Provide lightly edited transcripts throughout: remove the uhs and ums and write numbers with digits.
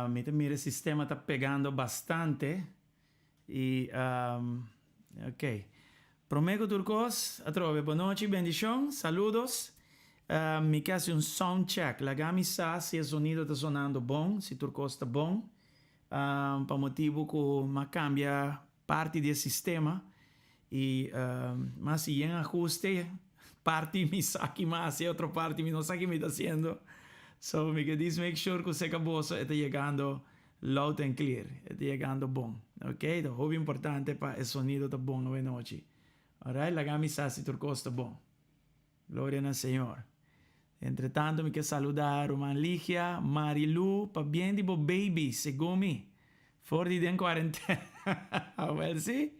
Mi ta mira e sistema ta pegando bastante y ok. Prome cu tur cos atrobe bonochi bendicion saludos mi ke haci un sound check laga mi sa si e zonido ta sonando bon si tur cos ta bon pa motibo cu mi a cambia parti di e sistema y mi a haci yen ahuste. Parti mi sa ki mi a hasi, otro parti mi no sa ki mi ta hasiendo. So mi ke dis make sure ku seka boso e ta yegando loud and clear, e ta yegando bon. Ok, ta hopi importante pa e sonido ta bon awe nochi. Alright, laga mi sa si tur kos ta bon. Gloria na Señor. Entre tanto mi ke saluda ruman Ligia, Marilu, pabien di bo baby, segun mi. For di den cuarentena. Awel si.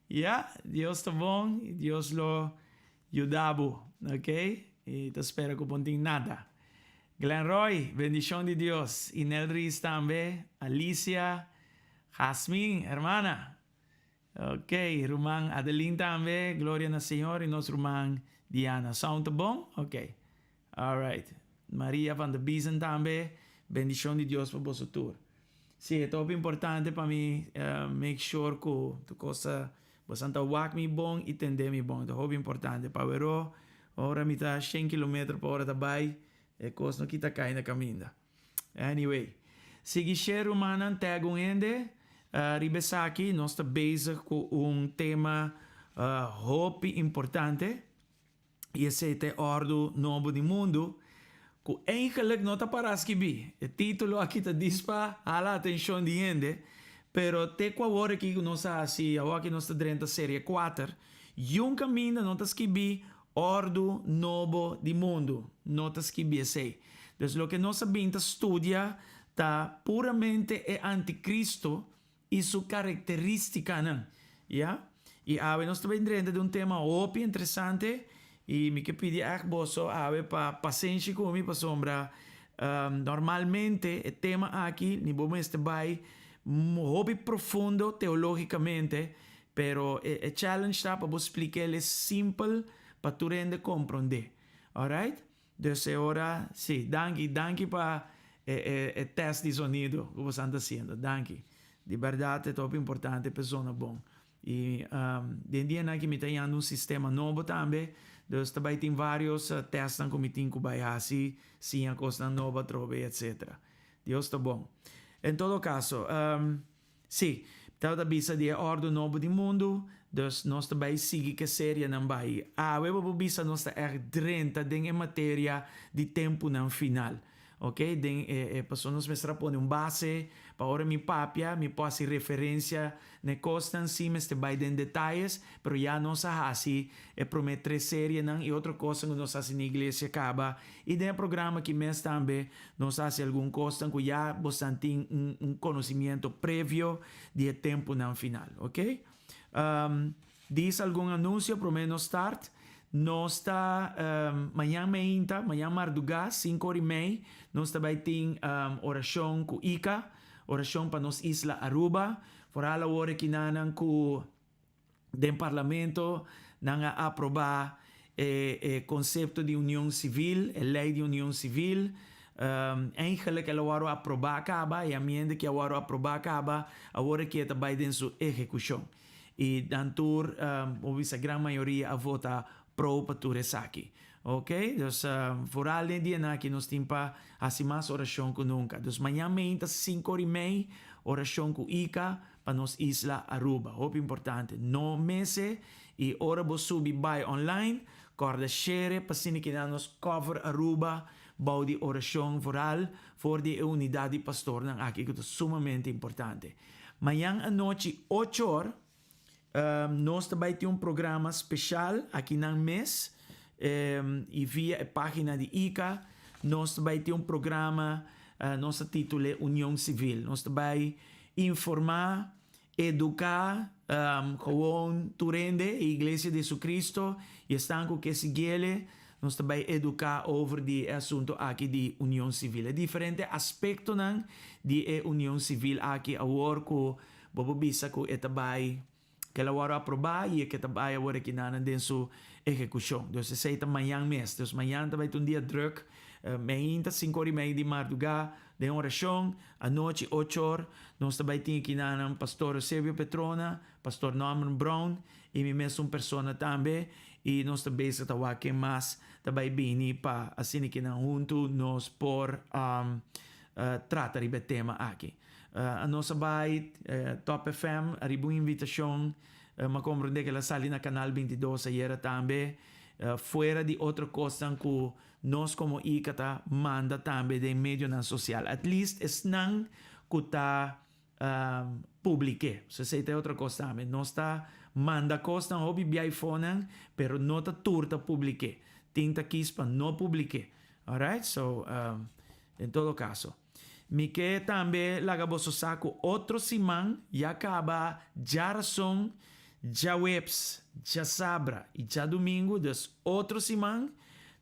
Ya, Dios ta bon y Dios lo yuda bo, ok? Y ta spera cu bo no tin nada. Glenn Roy, bendicion di Dios. Inel Ries tambe, Alicia, Jasmin, hermana. Ok, ruman Adeline tambe, gloria na Señor y nos ruman Diana. Sound ta bon? Ok. Alright. Maria van der Biezen tambe, bendicion di Dios pa boso tur. Si, e ta hopi importante pa mi make sure cu tur cos ta, bosan ta wak mi bon y tende mi bon. Ta hopi importante. Pa wero, ora mi ta shen kilometer pa ora ta bay, e cos no kita cay na caminda. Anyway, sigui share rumannan, tag un hende riba esaki. Nos ta bezig cu un tema hopi importante. I esei ta e òrdu nobo di mundu, ku eigenlik no ta pará skibí. E título aki ta dis pa hala atenshon di hende, pero te ku awor aki ku nos a hasi, awor aki nos ta drenta serie kuater, yun kaminda no ta skibí òrdu nobo di mundu, no ta skibí esei. Dus loke nos a bin ta studia ta puramente e antikristo i su karakterístikanan. Ya. I awe nos ta bai drenta den un tema hopi interesante i mi ke pidi ègt boso awe pa pasenshi ku mi pasobra normalmente e tema aki ni bo mester bai hopi profundo teológikamente pero e challenge ta pa bo splik'el e simpel pa tur hende komprondé. Alright? Dus e ora, sí, danki, danki pa e e e test di sonido ku bosan ta hasiendo, danki. Di bèrdat e ta hopi importante pa e zona bon. I den dianan aki mi ta yanda un sistema nobo tambe, dus ta bai tin vários testnan ku mi tin ku bai hasi, siña kosnan nobo atrobe, etcetera. Dios ta bon. En todo kaso, Sí, tabata bisa di e òrdu nobo di mundu, dus nos ta bai sigui ku e serianan bai. Awe bo por bisa nos ta ègt drenta den e materia di tempunan final. Oke, den e e pasobra nos mester a pone un base pa ora mi papia mi por hasi referensia na e kosnan, sí mester bai den detayes, pero ya nos a hasi e promé tres serianan i otro kosnan ku nos hasi na iglesia kaba i den e programa aki mes tambe Nos hasi algun kosnan ku ya bosan tin un un konosimiento previo di e tempunan final, ok? Dis algun anunsio promé nos start. Nos ta mañan meinta, mañan mardugá, sinku ora i mei, nos ta bai tin orashon ku Ika, orashon pa nos isla Aruba. Foral awor e kinanan ku Den Parlamento nan a aproba e e konsepto di union sivil, e lei di union sivil. Eigenlijk el a wòrdu aprobá kaba, e amiende ki a wòrdu aprobá kaba, awor aki e ta bai den su ehekushon. I nan tur, bo bisa gran mayoria a vota pro pa tur esaki. Ok, dus vooral den e dianan aki nos tin pa hasi mas orashon ku nunka. Dus mañan meinta sinku ora i mei orashon ku Ika pa nos isla Aruba. Hopi importante. No mese y ora bo subi bay online, corda share pa asina keda nos cover Aruba bou di oracion vooral for di e unidad di pastornan aki cu ta sumamente importante. Mañan anochi ocho or nos ta bay tin un programa special aki nan mes y via e pagina di ICA nos ta bay tin un programa nos ta titul'e Union Civil. Nos ta bay Informá, eduká, gewoon tur hende, e Iglesia di Jesucristo i esnan ku ke siguiele, nos ta bai eduká over di e asuntu aki di union sivil. E diferente aspektonan di e union sivil aki awor ku bo por bisa ku e ta bai Kel a wòrdu aprobá i e ke ta bai awor aki nanan den su ehekushon. Dus esei ta mañan mes. Dus mañan ta bai ta un dia drùk. Meinta sinku ora i mei di mardugá den orashon. Anochi ocho or nos ta bai tin aki nanan Pastor Eusebio Petrona, Pastor Norman Brown i mi mes un persona tambe. I nos ta bezig ta wak ken mas ta bai bini pa asina ki nan huntu nos por trata riba e tema aki. Nos a bai Top FM ariba un invitacion, m'a comprende cu el a sali na Canal 22 ayera tambe. Fuera di otro kosnan ku nos komo ICA ta manda tambe den medionan sosial. At least esnan ku ta publik'é. So esei ta e otro kos tambe. Nos ta manda kosnan hopi bia ifonan, pero no ta tur ta publik'é. Tin ta kis pa no publik'é. Alright, so en todo kaso. Mi ke tambe laga boso sa ku otro siman ya kaba djarason, djaweps, djasabra i djadumingu, dus otro siman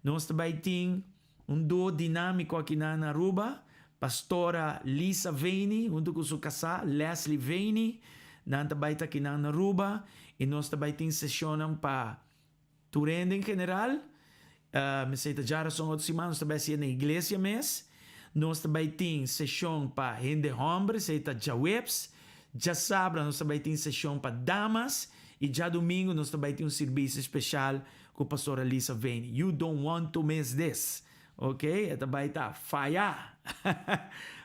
nos ta bai tin un duo dinámiko akinan na Aruba, Pastora Lisa Veini huntu ku su kasá Leslie Veini, nan ta bai ta akinan na Aruba i nos ta bai tin seshonnan pa Tur hende en general, mester ta djarason otro siman nos ta bai hasié na iglesia mes. Nos ta bai tin seshon pa hende hòmber, esei ta djaweps. Djasabra nos ta bai tin seshon pa damas i djadumingu nos ta bai tin un sirbisio speshal ku Pastora Lisa Veni. You don't want to miss this! Ok, e ta bai ta faya.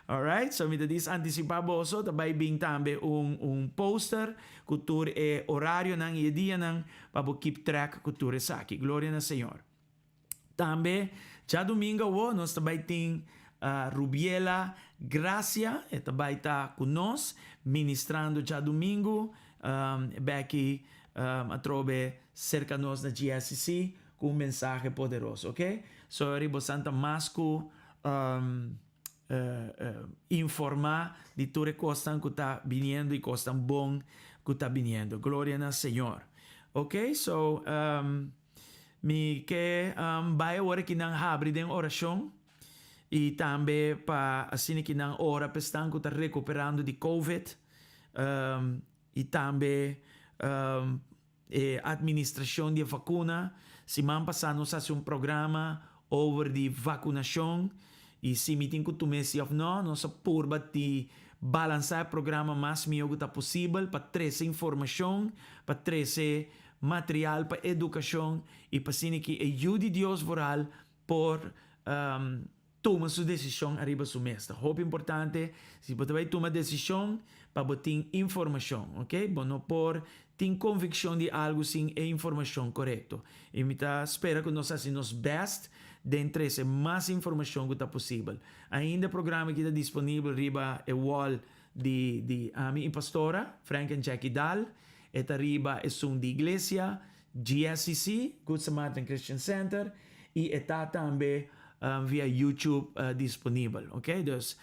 Alright, so mi ta dis antisipá boso, ta bai bin tambe un un poster ku tur e orarionan i e dianan pa bo keep track ku tur esaki. Gloria na Señor. Tambe djadumingu awo nos ta bai tin Rubiela Gracia, e ta bai ta ku nos ministrando djadumingu. Becky atrobe serka nos na GSCC ku un mensahe poderoso, ok? Sorry, bosan ta mas ku informá di tur e kosnan ku ta biniendo i kosnan bon ku ta biniendo. Gloria na Señor. Ok, so mi ke bai awor ki nan habri den orashon i tambe pa asina ki nan ora pa esnan ku ta rekuperando di covid i tambe E administracion di e vacuna. Siman pasa nos haci un programa over di vacunacion y si mi tin cu tume si of no. Nos a purba di balansa e programa mas miho cu ta posibel pa trece informacion, pa trece material pa educacion y pa asina ki e yu di Dios vooral por Tuma su desishon ariba su mes ta hopi importante. Si bo ta bai tuma desishon pa bo tin informashon, ok? Bo no por tin konvikshon di algu sin e informashon korekto. I mi ta spera ku nos hasi nos bèst den trese mas informashon ku ta posibel. Ainda e programa aki ta disponibel riba e wall di di ami i Pastora, Frank and Jackie Daal. E ta riba esun di iglesia, GSCC, Good Samaritan Christian Center, y e ta tambe via YouTube disponibel, ok. Dus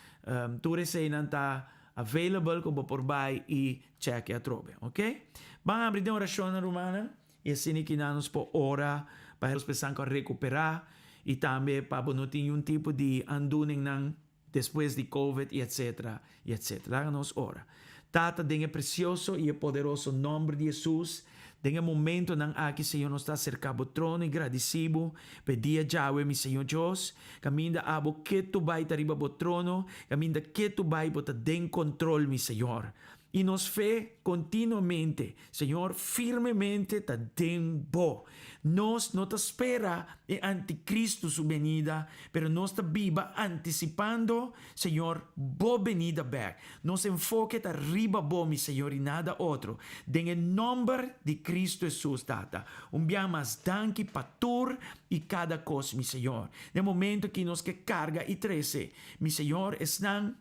tur eseinan ta available cu bo por bay y check e atrobe, ok. Ban habri den oracionnan rumannan y asina ki nan nos por ora pa nos pensan cu a recupera y tambe pa bo no tin yun tipo di aandoeningnan despues di covid y etcetera y etcetera. Laga nos ora. Tata, den e precioso y e poderoso nomber di Jesus, den e momentonan aki, Señor, nos ta acerca Bo trono y gradici Bo pa e dia djawe, mi Señor Dios, caminda Abo ketu bay ta riba Bo trono, caminda ketu bay Bo ta den control, mi Señor. Y nos fe continuamente, Señor, firmemente ta den Bo. Nos no ta spera e anticristo su benida, pero nos ta biba anticipando, Señor, Bo benida bek. Nos enfoke ta riba Bo, mi Señor, y nada otro. Den e nomber di Cristo Jesus, Tata. Un bia mas danki pa tur y cada cos, mi Señor. Den momento aki nos ke carga y trece, mi Señor, esnan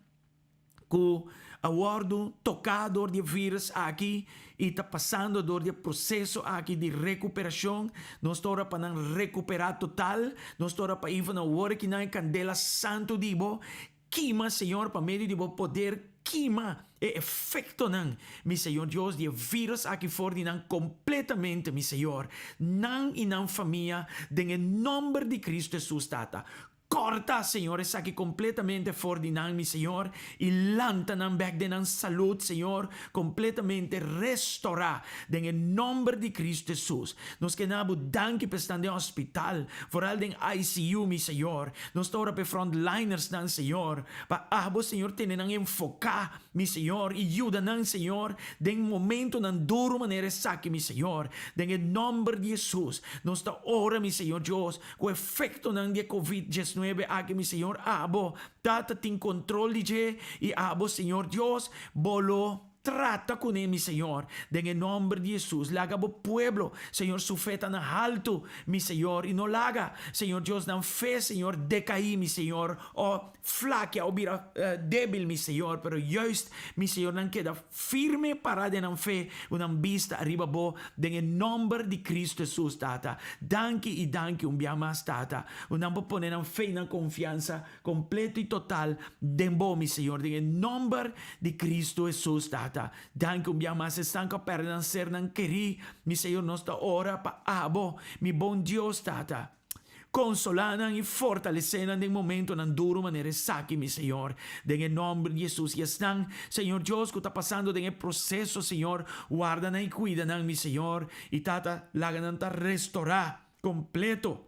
ku a wòrdu toká dor di e vírus aki i ta pasando dor di e proseso aki di rekuperashon. Nos ta ora pa nan rekuperá total. Nos ta ora pa info nan wòrdu ki nan e kandela santu di bo kima, Señor, pa medio di bo poder kima e efektonan, mi Señor Dios, di e vírus aki for di nan kompletamente, mi Señor, nan i nan famia, den e nòmber di Kristu Hesus, Tata. Corta, Señor, esaki completamente for di nan, mi Señor, y lanta nan bek den nan salud, Señor, completamente restora den e nomber di Cristo Jesus. Nos ke na Bo danki pa esnan den hospital, vooral den ICU, mi Señor. Nos ta ora pa e frontlinersnan, Señor, pa Abo, Señor, tene nan enfoca, Mi Señor, i yuda nan, Señor, den momentonan duru manera esaki, mi Señor. Den e nomber di Jesus, nos ta ora, mi Señor Dios, ku efektonan di e Covid 19 aki, mi Señor, abo, Tata, tin kontrol di dje, i abo, Señor Dios, bo lo. Trata kuné, mi Señor, den e nòmber di Hesus. Laga bo pueblo, Señor, su fe ta na haltu, mi Señor, i no laga, Señor Dios, nan fe, Señor, dekaí, mi Señor, o flakia o bira débil, mi Señor, pero juist, mi Señor, nan keda firme pará den nan fe ku nan bista ariba bo, den e nòmber di Kristu Hesus, Tata. Danki i danki un bia mas, Tata, ku nan por pone nan fe i nan konfiansa Completo y total den Bo, mi Señor, den e nomber di Cristo Jesus, Tata. Danki un bia mas esnan cu a perde nan sernan kerí, mi Señor, nos ta ora pa Abo, mi bon Dios, Tata. Consolá nan y fortalecé nan den momentonan duro manera esaki, mi Señor, den e nomber di Jesus. Y esnan, Señor Dios, cu ta pasando den e proceso, Señor, warda nan y cuida nan, mi Señor, y Tata, laga nan ta restorá completo.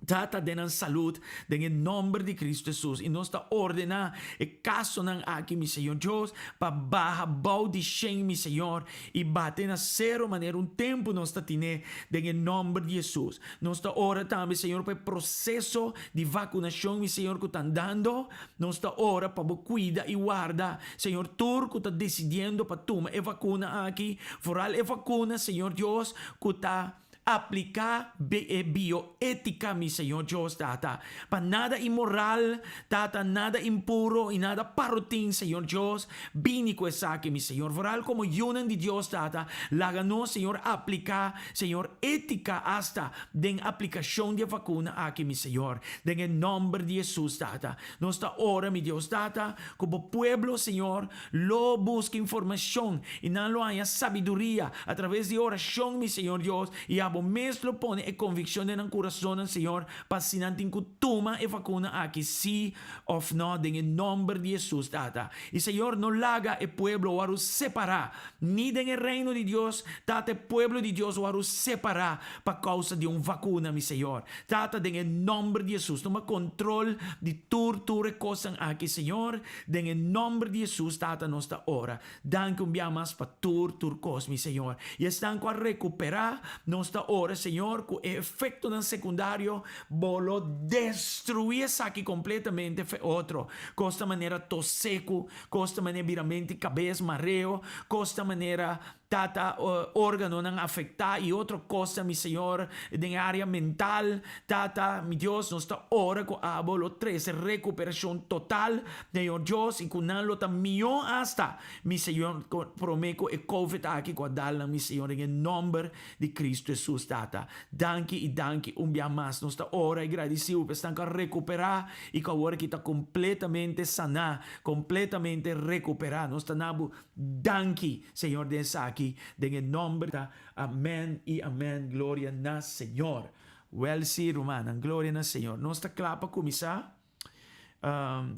Tata den nan salud den e nomber di Cristo Jesus y nos ta ordena e casonan aki mi Señor Dios pa baha bou di shen mi Señor y bate na cero manera un tempo nos ta tine den e nomber di Jesus. Nos ta ora tambe Señor pa e proceso di vacunacion mi Señor cu ta andando nos ta ora pa bo cuida y warda Señor tur cu ta decidiendo pa tuma e vacuna aki vooral e vacuna Señor Dios cu ta Apliká e bioétika, mi Señor Dios, Tata, pa nada inmoral, Tata, nada impuro i nada parotin, Señor Dios, bini ku esaki, mi Señor. Vooral komo yunan di Dios, Tata, laga nos, Señor, apliká, Señor, étika asta den aplikashon di e vakuna aki, mi Señor. Den e nòmber di Hesus, Tata, nos ta ora, mi Dios, Tata, ku bo pueblo, Señor, Lo buska informashon i nan lo haña sabiduria a traves di orashon, mi Señor Dios, i abo mes lo pone e konvikshon den nan kurasonnan, Señor, pa si nan tin ku tuma e vakuna aki sí òf nò, den e nòmber di Hesus, Tata. I, Señor, no laga e pueblo wòrdu separá, ni den e Reino di Dios, Tata, e pueblo di Dios wòrdu separá pa kousa di un vakuna, mi Señor. Tata, den e nòmber di Hesus, tuma kontrol di tur, tur e kosnan aki, Señor. Den e nomber di Hesus, Tata, nos ta ora. Danki un bia mas pa tur, tur kos, mi Señor. I esnan ku a rekuperá, nos ta ora, Señor, ku e efektonan sekundario, Bo lo destruí esaki kompletamente fe otro. Kos ta manera tos seku, kos ta manera biramenti kabes, mareo, kos ta manera Tata, órganonan afektá i otro kosnan, mi Señor, den e área mental. Tata, mi Dios, nos ta ora ku Abo lo trese rekuperashon total, Señor Dios, i ku nan lo ta mihó asta, mi Señor, promé ku e covid aki ku a dal nan, mi Señor, den e nòmber di Kristu Hesus, Tata. Danki i danki un bia mas. Nos ta ora i gradisí Bo pa esnan ku a rekuperá i ku awor aki ta kompletamente saná, kompletamente rekuperá. Nos ta na Bo Danki Señor den esaki den e nomber ta amen y amen gloria na Señor. Wel si rumannan gloria na Señor nos ta kla pa kuminsá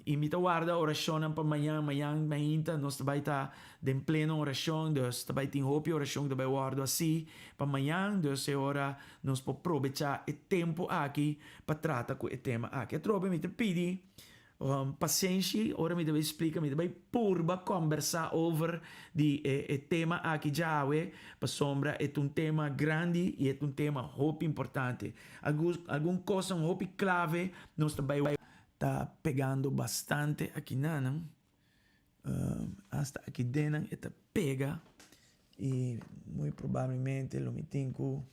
y mi ta warda orashonnan pa mañan mañan mainta nos ta bai ta den pleno orashon dus ta bai tin hopi orashon ta bai wòrdu hasi pa mañan dus e ora nos por probecha e tempu aki pa trata ku e tema aki atrobe mi ta pidi Pasenshi, ora mi ta bai splika, mi ta bai purba kombersá over di e e tema aki djawe, pasobra e ta un tema grandi i e ta un tema hopi importante. Algun algun kosnan hopi klave nos ta bai ta pegando bastante akinanan, asta aki dennan e ta pega i muy probablemente lo mi tin ku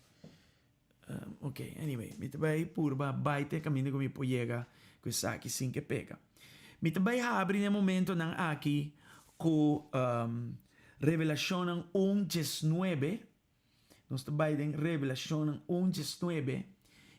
Ok, anyway, mi ta bai purba bai te kaminda ku mi por yega ku esaki sin ke pega. Mi ta bai habri na e momentonan aki ku Revelashonnan un diesnuebe. Nos ta bai den Revelashonnan un diesnuebe.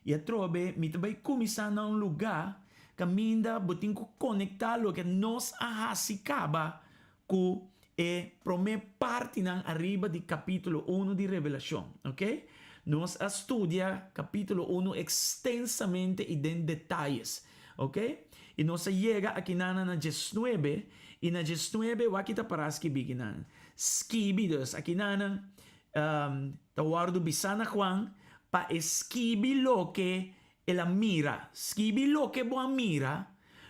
I atrobe mi ta bai kuminsá na un lugá kaminda bo tin ku konektá loke nos a hasi kaba ku e promé partinan ariba di kapítulo unu di Revelashon. Oke? Nos a studia kapítulo unu ekstensamente i den detayes. Oke? I nos a yega akinan na diesnuebe, i na diesnuebe wak ki ta pará skibí kinan. Skibi dus akinan ta wòrdu bisá na Juan pa e skibi loke el a mira. Skibi loke bo a mira,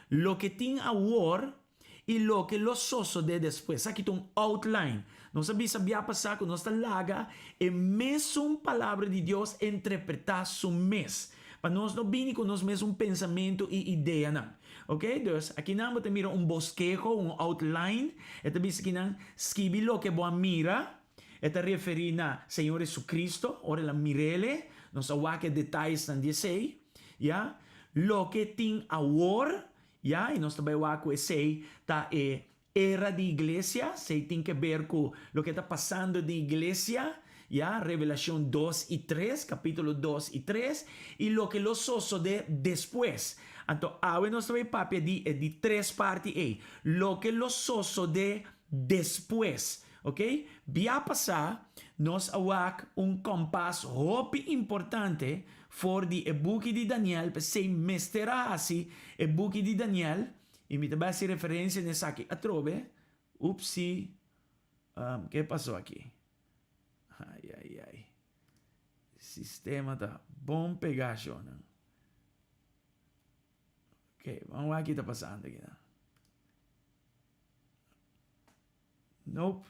loke tin awor, i loke lo sosodé despues. Esaki ta un outline. Nos a bisa bia pasá ku nos ta laga e mesun Palabra di Dios entrepretá su mes. Pa nos no bini ku nos mesun pensamentu i ideanan. Ok, dus akinan bo ta mira un boskeho, un outline. E ta bisa kinan, skibi loke bo a mira. E ta referí na Señor Jesucristo, ora el a mir'Ele. Nos a wak e detayesnan di esei. Ya. Loke tin awor, ya, i nos ta bai wak ku esei ta e era di iglesia, esei tin ke ber ku loke ta pasando den iglesia, ya, Revelashon dos i tres, kapítulo dos i tres, i loke lo sosodé despues. Anto awe nos ta bai papia di e di tres parti ei, loke lo sosodé despues. Ok, bia pasá nos a wak un kompas hopi importante for di e buki di Daniel, p'esei mester a hasi e buki di Daniel, i mi ta bai hasi referensia na esaki atrobe. Upsi, ke pasó aki? Ai ai ai, sistema ta bon pegá shownan. Ok, ban wak ki ta pasando akinan. Nope.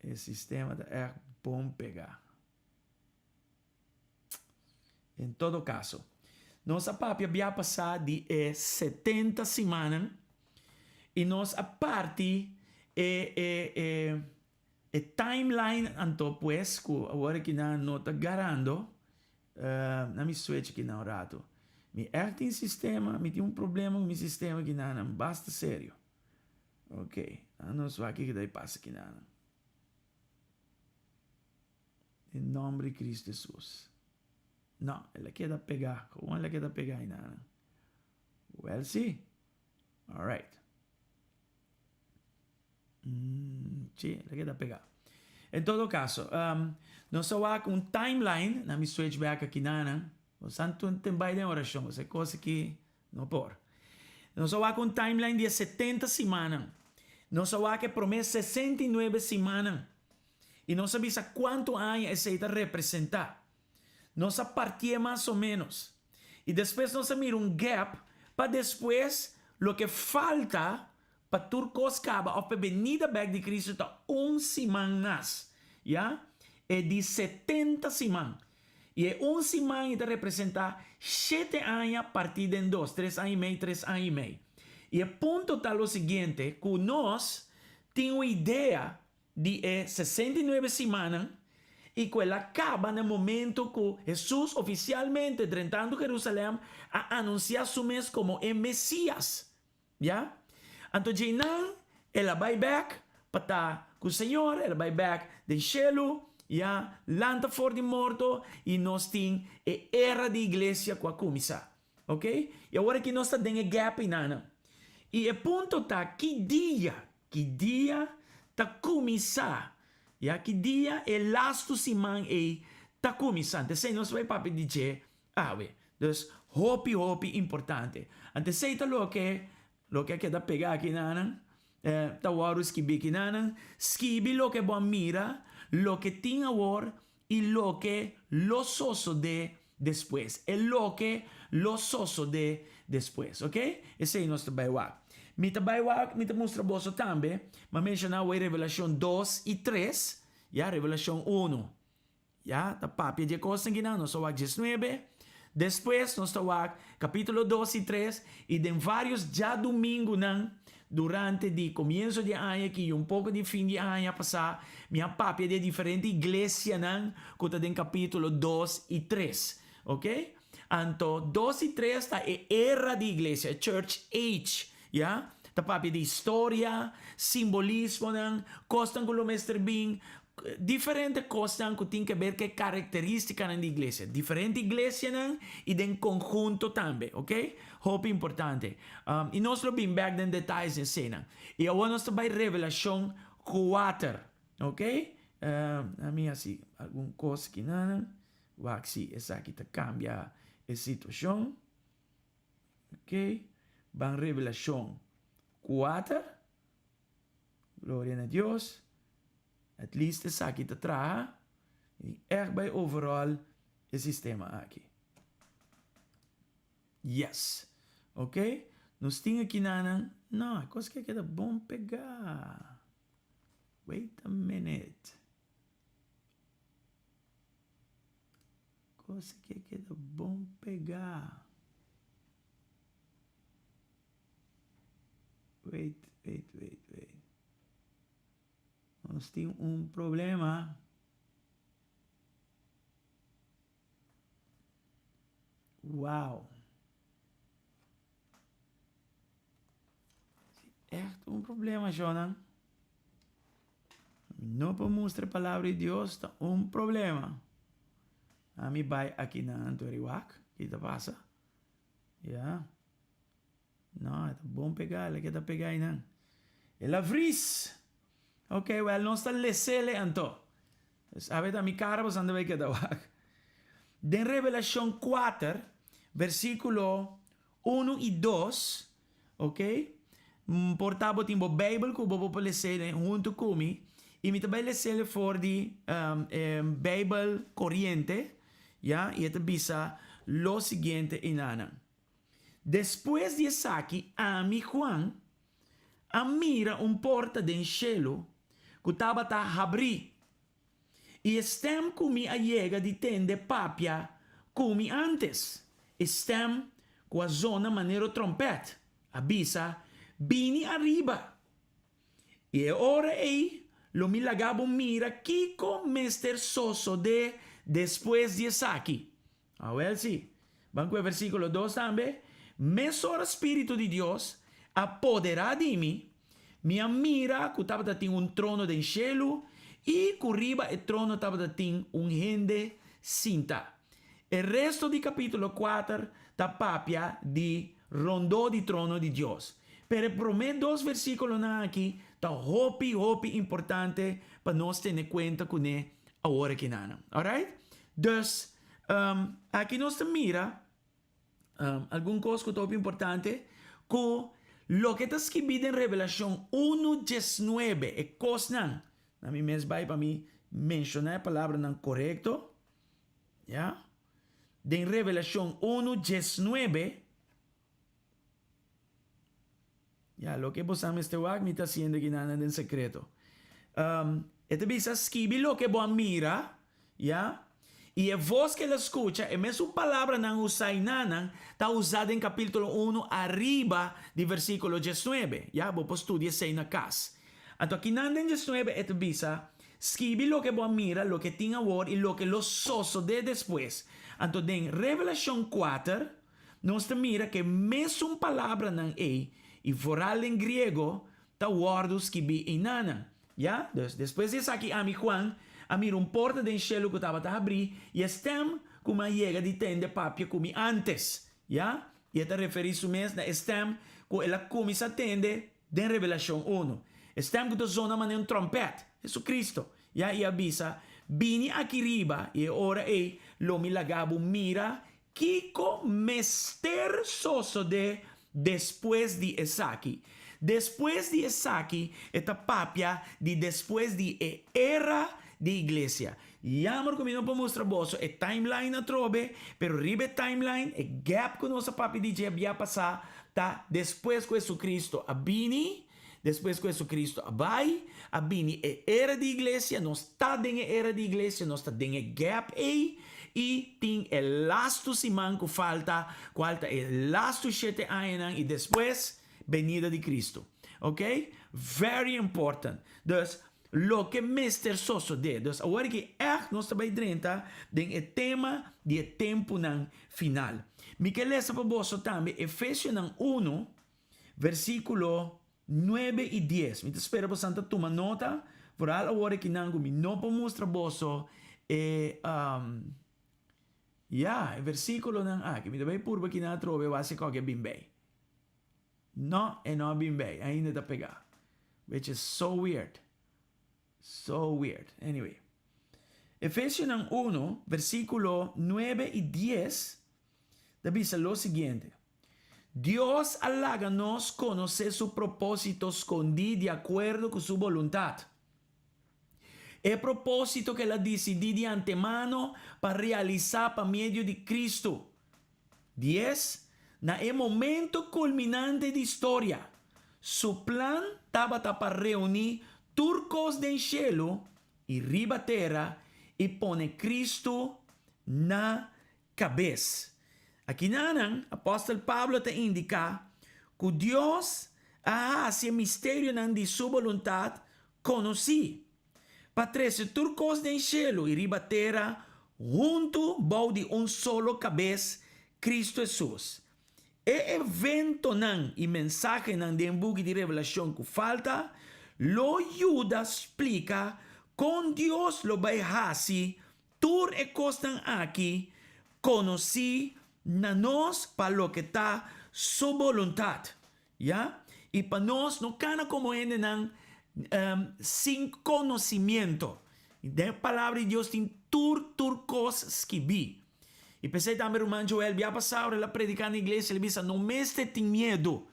E sistema ta echt bon pegá. En todo caso, nos a papia bia pasá di e 70 simannan i nos a parti e e e e timeline anto pues ku awor aki nan no ta garando. Na mi switch aki nan un rato. Mi echt tin sistema, mi tin un problema ku mi sistema aki nan, basta serio. Ok, nos wak kiko ta e pasa aki nan. Den nomber di Cristo Jesus. No, el a keda pegá, gewoon el a keda pegá einan. Wel si. Alright. Sí, el a keda pegá. En todo caso, nos a wak un timeline, na mi switch back aki nanan. Bo san tur ten bai den oracion, bo sa e cos aki no por. Nos a wak un timeline di e 70 simannan. Nos a wak e prome 69 simannan. I nos a bisa cuanto aña esey ta representa. Nos a partié mas o ménos. I despues nos a mira un gap pa despues loke falta pa tur kos kaba òf pa e benida bèk di Kristu ta un siman mas, ya, e di 70 siman. I e un siman ei ta representá shete aña partí den dos, tres aña i mei, tres aña i mei. I e punto ta lo siguiente, ku nos tin un idea di e 69 simannan i ku el a kaba na momento ku Hesus ofisialmente drentando Jerusalèm a anunsiá su mes komo e Mesias. Ya? Anto djeinan el a bai bèk pa ta ku Señor, el a bai bèk den shelu, ya, lanta for di morto i nos tin e era di iglesia ku a kuminsá. Ok? I awor aki nos ta den e gap einanan. I e punto ta ki dia Ki dia ta kuminsá? Ya, ki dia e lastu siman ei ta kuminsá? Anto esei nos bai papia di dje awe. Dus, hopi, hopi importante. Anto esei ta loke, loke a keda pegá aki nanan, ta wòrdu skibí aki nanan. Skibi loke bo a mira, loke tin awor i loke lo sosodé despues. E loke lo sosodé despues, ok? Esei nos ta bai wak. Mi ta bai wak, mi ta mustra boso tambe, m'a menshoná awor Revelashon dos i tres, ya, Revelashon unu, ya, ta papia di e kosnan kinan, nos a wak diesnuebe, despues nos ta wak kapítulo dos i tres, i den vários djadumingunan Durante di komienso di e aña aki i un poko di fin di e aña pasá, mi a papia di e diferente iglesianan ku ta den kapítulo dos i tres. Oke? Anto, dos i tres ta e era di iglesia, e church age, ya. Ta papia di historia, simbolismonan, kosnan ku lo mester bin, Diferente kosnan ku tin keber ku e karakteristikanan di iglesia. Diferente iglesianan i den konhunto tambe, ok? Hopi importante. I nos lo bin bèk den detayes den eseinan. I awor nos ta bai Revelashon kuater, ok? Mi hasi algun kos kinan. Wak si esaki ta kambia e situashon. Ok, ban Revelashon kuater. Gloria na Dios. At least esaki ta traha. Mi echt bai overall e sistema aki. Yes. Ok. Nos tin aki nanan. No, e kos ke keda bon pegá. Wait a minute. Kos ke keda bon pegá. Wait, wait, wait, wait. Nos tin un problema. Wow. Echt un problema, Jonan. No por mustra palabra di Dios, ta un problema. Ami bai aki na Antoriwak, ki ta pasa? Ja. No, e ta bon pegá, el a keda pegá einan. El a vries. Ok, wel, nos ta lesele anto. Dus awe ta mi kara boso anda bai keda wak. Den Revelashon kuater, versíkulo unu i dos, ok, por ta bo tin bo Beibel ku bo, bo por lesele huntu ku mi, i mi ta bai lesele for di e Beibel Koriente, ya, i e ta bisa lo siguiente einanan. Despues di esaki ami, Juan, a mira un porta den shelu ku tabata habrí, i e stèm ku mi a yega di tende papia ku mi ántes, e stèm ku a zona manera tròmpèt, a bisa, Bini ariba, i e ora ei lo mi laga bo mira kiko mester sosodé despues di esaki. Awel si, ban ku e versíkulo dos tambe, Mesora Spiritu di Dios a poderá di mi, mi a mira ku tabata tin un trono den shelu i ku riba e trono tabata tin un hende sinta. E resto di kapítulo kuater ta papia di rondó di trono di Dios. Pero e promé dos versíkulonan aki ta hopi, hopi importante pa nos tene kuenta kuné awor akinanan. Alright? Dus, aki nos ta mira algun kos ku ta hopi importante, ku loke ta skibí den Revelashon unu diesnuebe, e kosnan, na mi mes bai pa mi menshoná e palabranan korekto, ya, den Revelashon unu diesnuebe, Ya, loke bosan mester wak, mi ta hasiendo kinan den sekreto. E ta bisa, Skibi loke bo a mira, ya, i e vos ku el a skucha, e mesun palabranan usá einanan ta usá den kapítulo unu ariba di versíkulo diesnuebe. Ya, bo por studia esei na kas. Anto akinan den diesnuebe e ta bisa, Skibi loke bo a mira, loke tin awor i loke lo sosodé despues. Anto den Revelashon kuater, Nos ta mira ku e mesun palabranan ei, i foral den griego, ta wòrdu skibí einanan. Ya? Dus, despues di esaki ami, Juan, a mira un porta den shelu ku tabata habrí, i e stèm ku mi a yega di tende papia ku mi ántes. Ya? I e ta referí su mes na e stèm ku el a kuminsá tende den Revelashon unu. E stèm ku ta zona manera un tròmpèt, Jesucristo. Ya? I a bisa, Bini aki riba, i e ora ei lo mi laga bo mira Kiko mester sosodé despues di esaki? Despues di esaki e ta papia di despues di e era di iglesia. Jammer ku mi no por mustra boso e timeline atrobe, pero riba e timeline e gap ku nos a papia di dje bia pasá ta despues ku Jesucristo a bini, despues ku Jesucristo a bai, a bini e era di iglesia, nos ta den e era di iglesia, nos ta den e gap ei, I tin e lastu siman ku falta, kual ta e lastu shete añanan i despues benida di Kristu. Ok? Very important. Dus, loke mester sosodé. Dus awor aki ègt nos ta bai drenta den e tema di e tempunan final. Mi ke lesa pa boso tambe Efesionan unu, versíkulo Nuebe i dies. Mi ta spera bosan ta tuma nota, vooral awor ekinan ku mi no por mustra boso e, ya, e versíkulonan aki. Mi ta bai purba kinan atrobe wak si kòke bin bei. No, e no a bin bei, ainda ta pegá. Which is so weird. So weird. Anyway. Efesionan uno, versíkulo nuebe i dies ta bisa lo siguiente. Dios a laga nos konosé su propósito skondí di akuerdo ku su boluntat. E propósito ku el a disidí di antemano pa realisá pa medio di Kristu. Dies, Na e momento kulminante di historia, su plan tabata pa reuní tur kos den shelu i riba tera i pone Kristu na. kabes. Akinanan, apòstel Pablo ta indiká ku Dios a hasi e misterionan di Su boluntat konosí, pa trese tur kos den shelu i riba tera huntu bou di un solo kabes, Kristu Hesus. E eventonan i mensahenan den buki di Revelashon ku falta lo yuda splika kon Dios lo bai hasi tur e kosnan aki konosí na nos pa loke ta su boluntat, ya, i pa nos no kana komo hendenan sin konosimiento. Den e Palabra di Dios tin tur tur kos skibí. I p'esei tambe ruman Joel bia pasá ora el a prediká na iglesia el a bisa no mester tin miedu.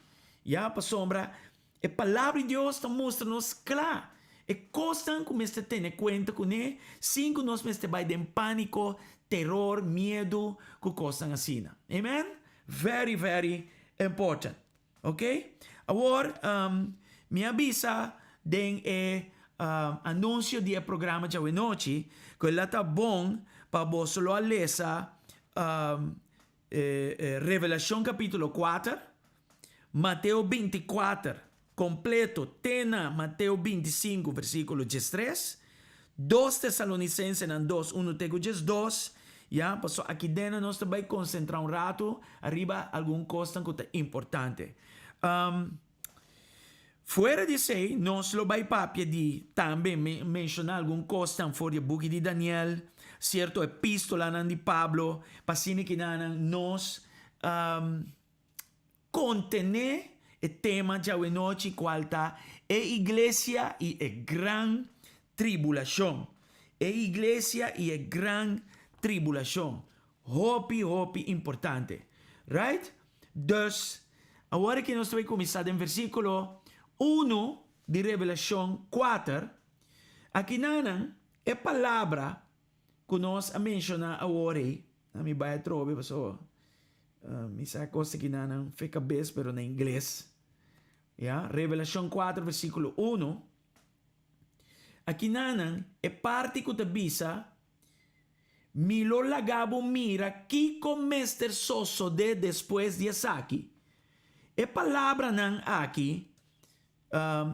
Ya, pasobra e Palabra di Dios ta mustra nos kla e kosnan ku mester tene kuenta kuné sin ku nos mester bai den pániko, teror, miedu ku kosnan asina. Amen? Very, very important. Ok? Awor, mi a bisa den e anunsio di e programa djawe-nochi ku el a ta bon pa boso lo a lesa Revelashon kapítulo kuater, Mateo 24 kompleto te na Mateo 25 versíkulo 13, 2 Tesalonisensenan 2, 1 te ku 12, ya, pasobra aki dena nos ta bai konsentrá un ratu ariba algun kosnan ku ta importante. Fuera di esei, nos lo bai papia di tambe menshoná algun kosnan for di e buki di Daniel, sierto epístolanan di Pablo, pa asina kinanan nos Kontené e tema djawe-nochi kual ta E Iglesia i e Gran Tribulashon. E Iglesia i e Gran Tribulashon. Hopi, hopi importante. Right? Dus, awor aki nos ta bai kuminsá den versíkulo unu di Revelashon kuater. Akinanan e palabra ku nos a menshoná awor ei, Na mi bai atrobe paso mi sa kos aki na nan fe kabes pero na ingles. Ya, Revelashon 4 versíkulo 1. Aki na nan e parti ku ta bisa mi lo laga bo mira kiko mester sosodé despues di esaki. E palabranan aki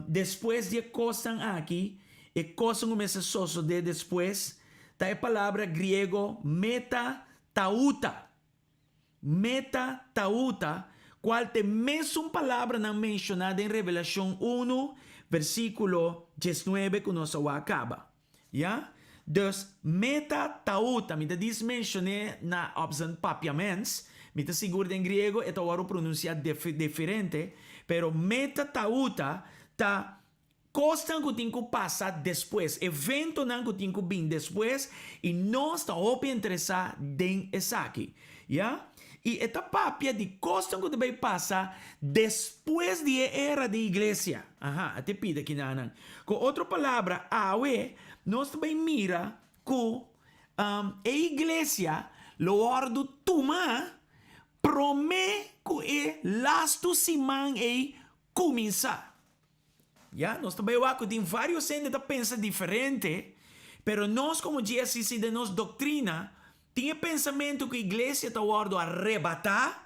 Despues di e kosnan aki, e kosnan ku mester sosodé despues, ta e palabra griego meta tauta, meta tauta, kual ta e mesun palabranan menshoná den Revelashon unu, versíkulo 19 ku nos a wak kaba. Ya? Dus, meta tauta, mi ta dis menshon'é na op z'n Papiaments, mi ta sigur den griego e ta wòrdu pronunsiá diferente, pero meta tauta ta kosnan ku tin ku pasa despues, eventonan ku tin ku bin despues, i nos ta hopi interesá den esaki. Ya? I e ta papia di kosnan ku ta bai pasa despues di e era di iglesia. Aha, a te pida kinanan. Ku otro palabra, awe nos ta bai mira ku e iglesia lo wòrdu tumá promé ku e lastu siman ei kuminsá. Ya, nos ta bai wak ku tin vários hende ta pensa diferente, pero nos komo GSCC den nos doktrina tin e pensamentu ku iglesia ta wòrdu arebatá,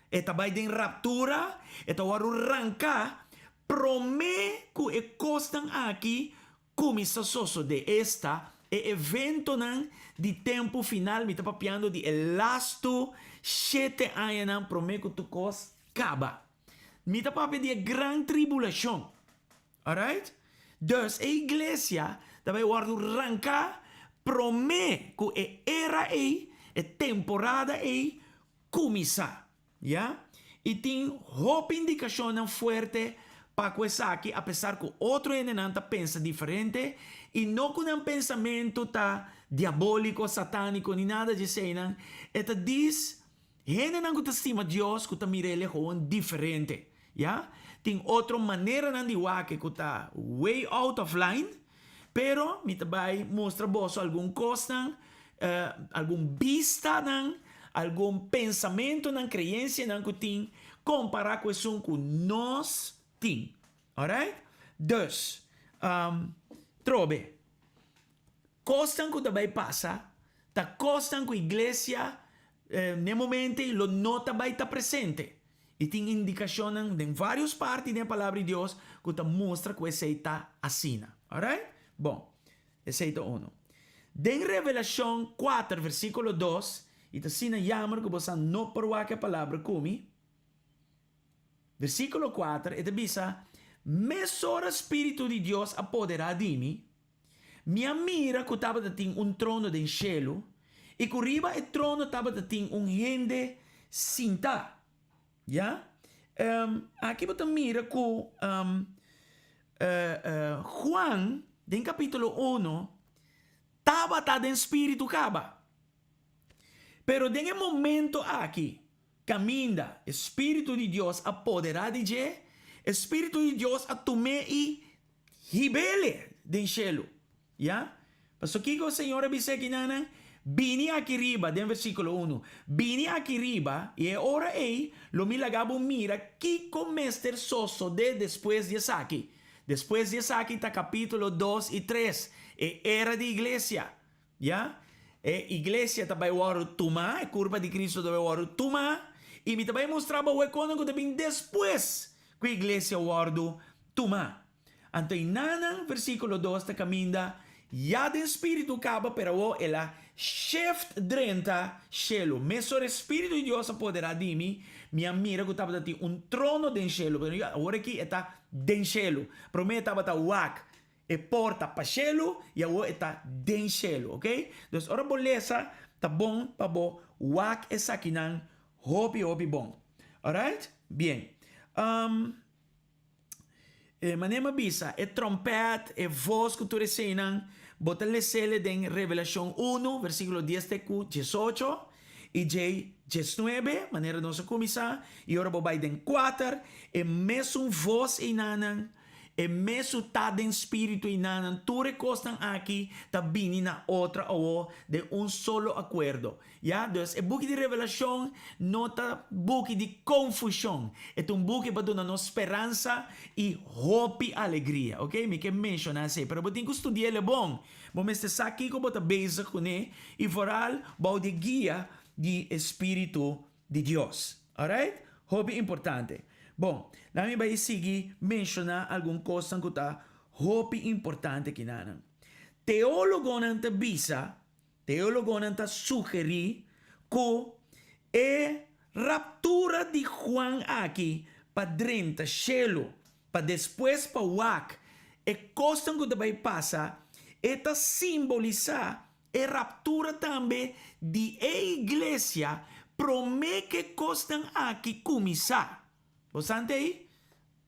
e ta bai den raptura, e ta wòrdu ranká promé ku e kosnan aki kuminsá sosodé, esta, e eventonan di tempu final, mi ta papiando di e lastu shete añanan promé ku tur kos kaba. Mi ta papia di e gran tribulashon. Alright? Dus e iglesia ta bai wòrdu ranká promé ku e era ei, e temporada ei, kuminsá. Ya? I tin hopi indikashonnan fuerte pa ku esaki, apesar ku otro hendenan ta pensa diferente, i no ku nan pensamentu ta diabóliko, satániko, ni nada di eseinan. E ta dis Hendenan ku ta stima Dios ku ta mira el e hoon diferente, ya. Tin otro maneranan di wak ku ta way out of line, pero mi ta bai mustra boso algun kosnan, algun bistanan, algun pensamentunan, kreensianan ku tin kompará ku esun ku nos tin. Alright? Dus, trobe, kosnan ku ta bai pasa ta kosnan ku iglesia. N'e momento ei lo no ta bai ta presente. I tin indikashonnan den vários parti den e Palabra di Dios ku ta mustra ku esei ta asina. Alright? Bon, esei ta unu. Den Revelashon kuater versíkulo dos, i ta asina yamer ku bo sa no por wak e palabra ku mi, versíkulo kuater, e ta bisa, Mesora Spiritu di Dios a poderá di mi, Mi a mira ku tabata tin un trono den shelu i ku riba e trono tabata tin un hende sintá. Ya? Aki bo ta mira ku Juan den kapítulo uno tabata den spiritu kaba. Pero den e momento aki kaminda e spiritu di Dios a poderá di dje, e spiritu di Dios a tum'é i Hibele den shelu. Ya? Paso kiko Señor a bisa aki nan? Bini aki riba, den versíkulo unu, Bini aki riba, i e ora ei lo mi laga bo mira kiko mester sosodé despues di esaki. Despues di esaki ta kapítulo dos i tres, e era di iglesia. Ya? E iglesia ta bai wòrdu tumá, e kurpa di Kristu ta bai wòrdu tumá, i mi ta bai mustra bo wekonan ku ta bin despues ku e iglesia wòrdu tumá. Anto einanan, versíkulo dos ta kaminda, ya den spiritu kaba, pero awor el a shift drenta shelu. Mesora e Spiritu di Dios a poderá di mi, mi a mira ku tabata tin un trono den shelu, pero awor aki e ta den shelu. Promé e tabata wak E porta pa shelu i awor e ta den shelu, ok? Dus ora bo lesa ta bon pa bo wak esakinan hopi hopi bon. Alright? Bien. Um, e manera mi a bisa, e trompèt, e vos ku tur eseinan, bo ta les'ele den Revelashon unu, versíkulo dies te ku diesocho, i djei diesnuebe, manera nos a kuminsá, i ora bo bai den kuater, e mesun vos einanan, E mesun ta den spiritu i nanan tur e kosnan aki ta bini na otro awo den un solo akuerdo. Ya, dus e buki di Revelashon no ta buki di konfushon. E ta un buki pa duna nos speransa i hopi alegria. Ok, mi ke menshoná esei, pero bo tin ku studi'el bon. Bo mester sa kiko bo ta bezig kuné i foral bou di e guia di e spiritu di Dios. Alright? Hopi importante. Bon, laat mi bai sigui menshoná algun kosnan ku ta hopi importante kinanan. Teólogonan ta bisa, teólogonan ta sugerí ku e raptura di Juan aki pa drenta shelu, pa despues pa wak e kosnan ku ta bai pasa, e ta simbolisá E raptura tambe di e iglesia promé ku e kosnan aki kuminsá. Bo sa ntei?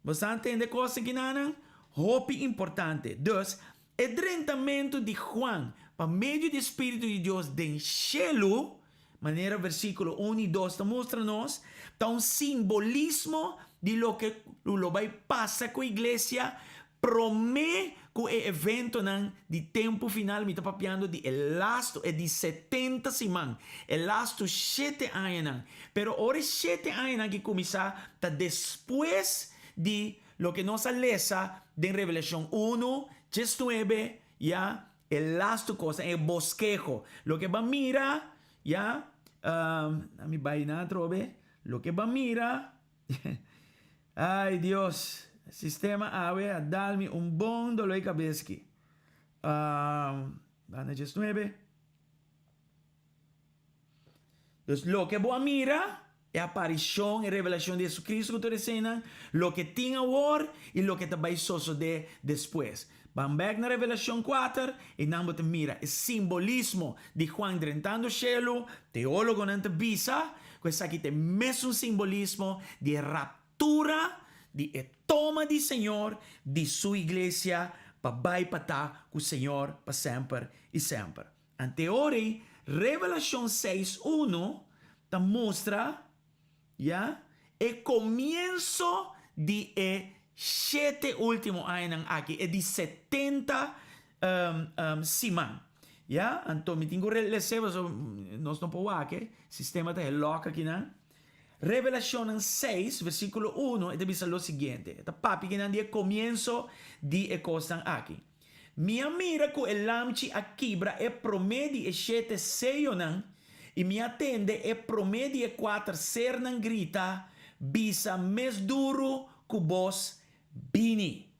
Bo sa ntende kos akinanan? Hopi importante. Dus, e drentamentu di Juan pa medio di e spiritu di Dios den shelu, manera versíkulo un i dos ta mustra nos, ta un simbolismo di loke lo bai pasa ku iglesia Promé ku e eventonan di tempu final, mi ta papiando di e lastu, e di setenta siman, e lastu shete añanan. Pero ora e shete añanan ki kuminsá ta despues di loke nos a lesa den Revelashon unu, diesnuebe, ya, e lastu kosnan, e boskeho. Loke bo a mira, ya, na mi bai nan atrobe, loke bo a mira. Ay Dios, sistema awe a dal mi un bon dolor di cabes ki. Banda diesnuebe. Dus loke bo a mira, e aparicion, e revelacion di Jesucristo cu tur eseinan, loke tin awor y loke ta bay sosode despues. Ban bek na Revelacion kuater, einan bo ta mira e simbolismo di Juan drentando shelu, teologonan ta bisa ku esaki ta e mesun simbolismo di e raptura di e toma di Señor di Su iglesia pa bai pa ta ku Señor pa semper i semper. Ante ora ei, Revelacion seis uno ta mustra Ya, e komienso di e shete último añanan aki, e di setenta siman. Ya, anto mi tin ku les'é pasobra nos no por wak e, sistema ta helòk akinan. Revelashonnan seis, versíkulo uno, e ta bisa lo siguiente, e ta papia kinan di e komienso di e kosnan aki. Mi a mira ku e Lamchi a kibra e promé di e shete seyonan. I mi a tende e promé di e kuater sernan grita, Bisa mes duru ku bos, Bini!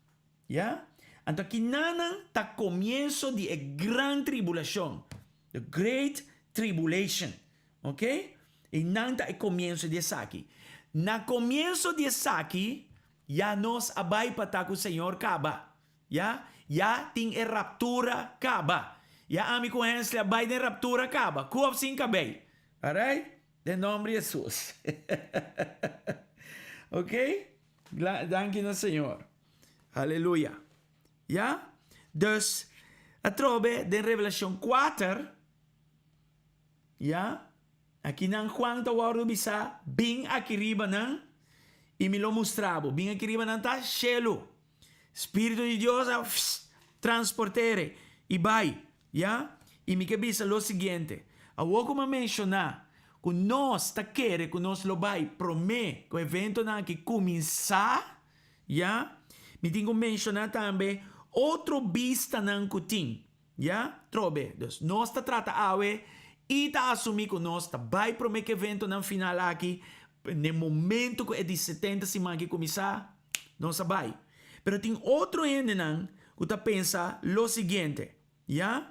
Ya? Anto kinanan ta komienso di e gran tribulashon, the great tribulation. Ok? Einan ta e komienso di esaki. Na komienso di esaki, ya nos a bai pa ta ku Señor kaba. Ya? Ya tin e raptura kaba. Ya ami ku Hensley a bai den raptura kaba, ku òf sin kabei. Alright? Den nòmber di Hesus. Ok? Danki na Señor. Aleluya. Ya? Dus, atrobe den Revelashon kuater, Ya, akinan Juan ta wòrdu bisá, Bin aki riba nan, i mi lo mustra bo. Bin aki riba nan ta shelu. Spiritu di Dios a transport'é i bai. Ya, i mi ke bisa lo siguiente, Awor ku mi a menshoná ku nos ta kere ku nos lo bai promé ku eventonan aki kuminsá, ya, mi tin ku menshoná tambe otro bistanan ku tin. Ya, trobe. Dus nos ta trata awe i ta asumí ku nos ta bai promé ku eventonan final aki, n'e momento ku e di setenta siman aki kuminsá, nos a bai. Pero tin otro hendenan ku ta pensa lo siguiente, ya,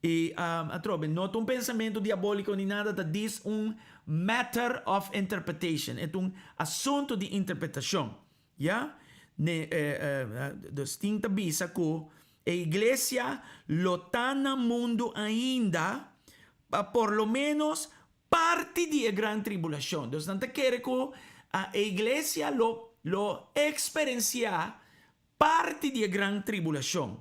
i atrobe, no ta un pensamentu diabóliko ni nada, ta dis un matter of interpretation, e ta un asuntu di interpretashon. Ya, ne, dus tin ta bisa ku e iglesia lo ta na mundu ainda pa por lo ménos parti di e gran tribulashon. Dus nan ta kere ku e iglesia lo lo eksperensiá parti di e gran tribulashon.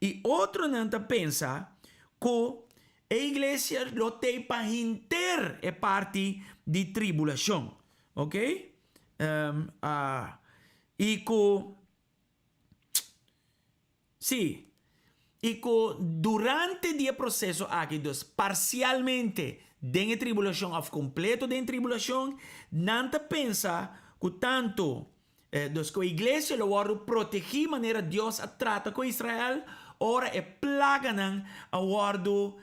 I otronan ta pensa ku e iglesia lo t'ei pa henter e parti di tribulashon. Oke? I ku, sí, i ku durante di e proseso aki, dus parsialmente den e tribulashon òf kompleto den tribulashon, nan ta pensa ku tantu, dus ku e iglesia lo wòrdu protegí manera Dios a trata ku Israel ora e plaganan a wòrdu,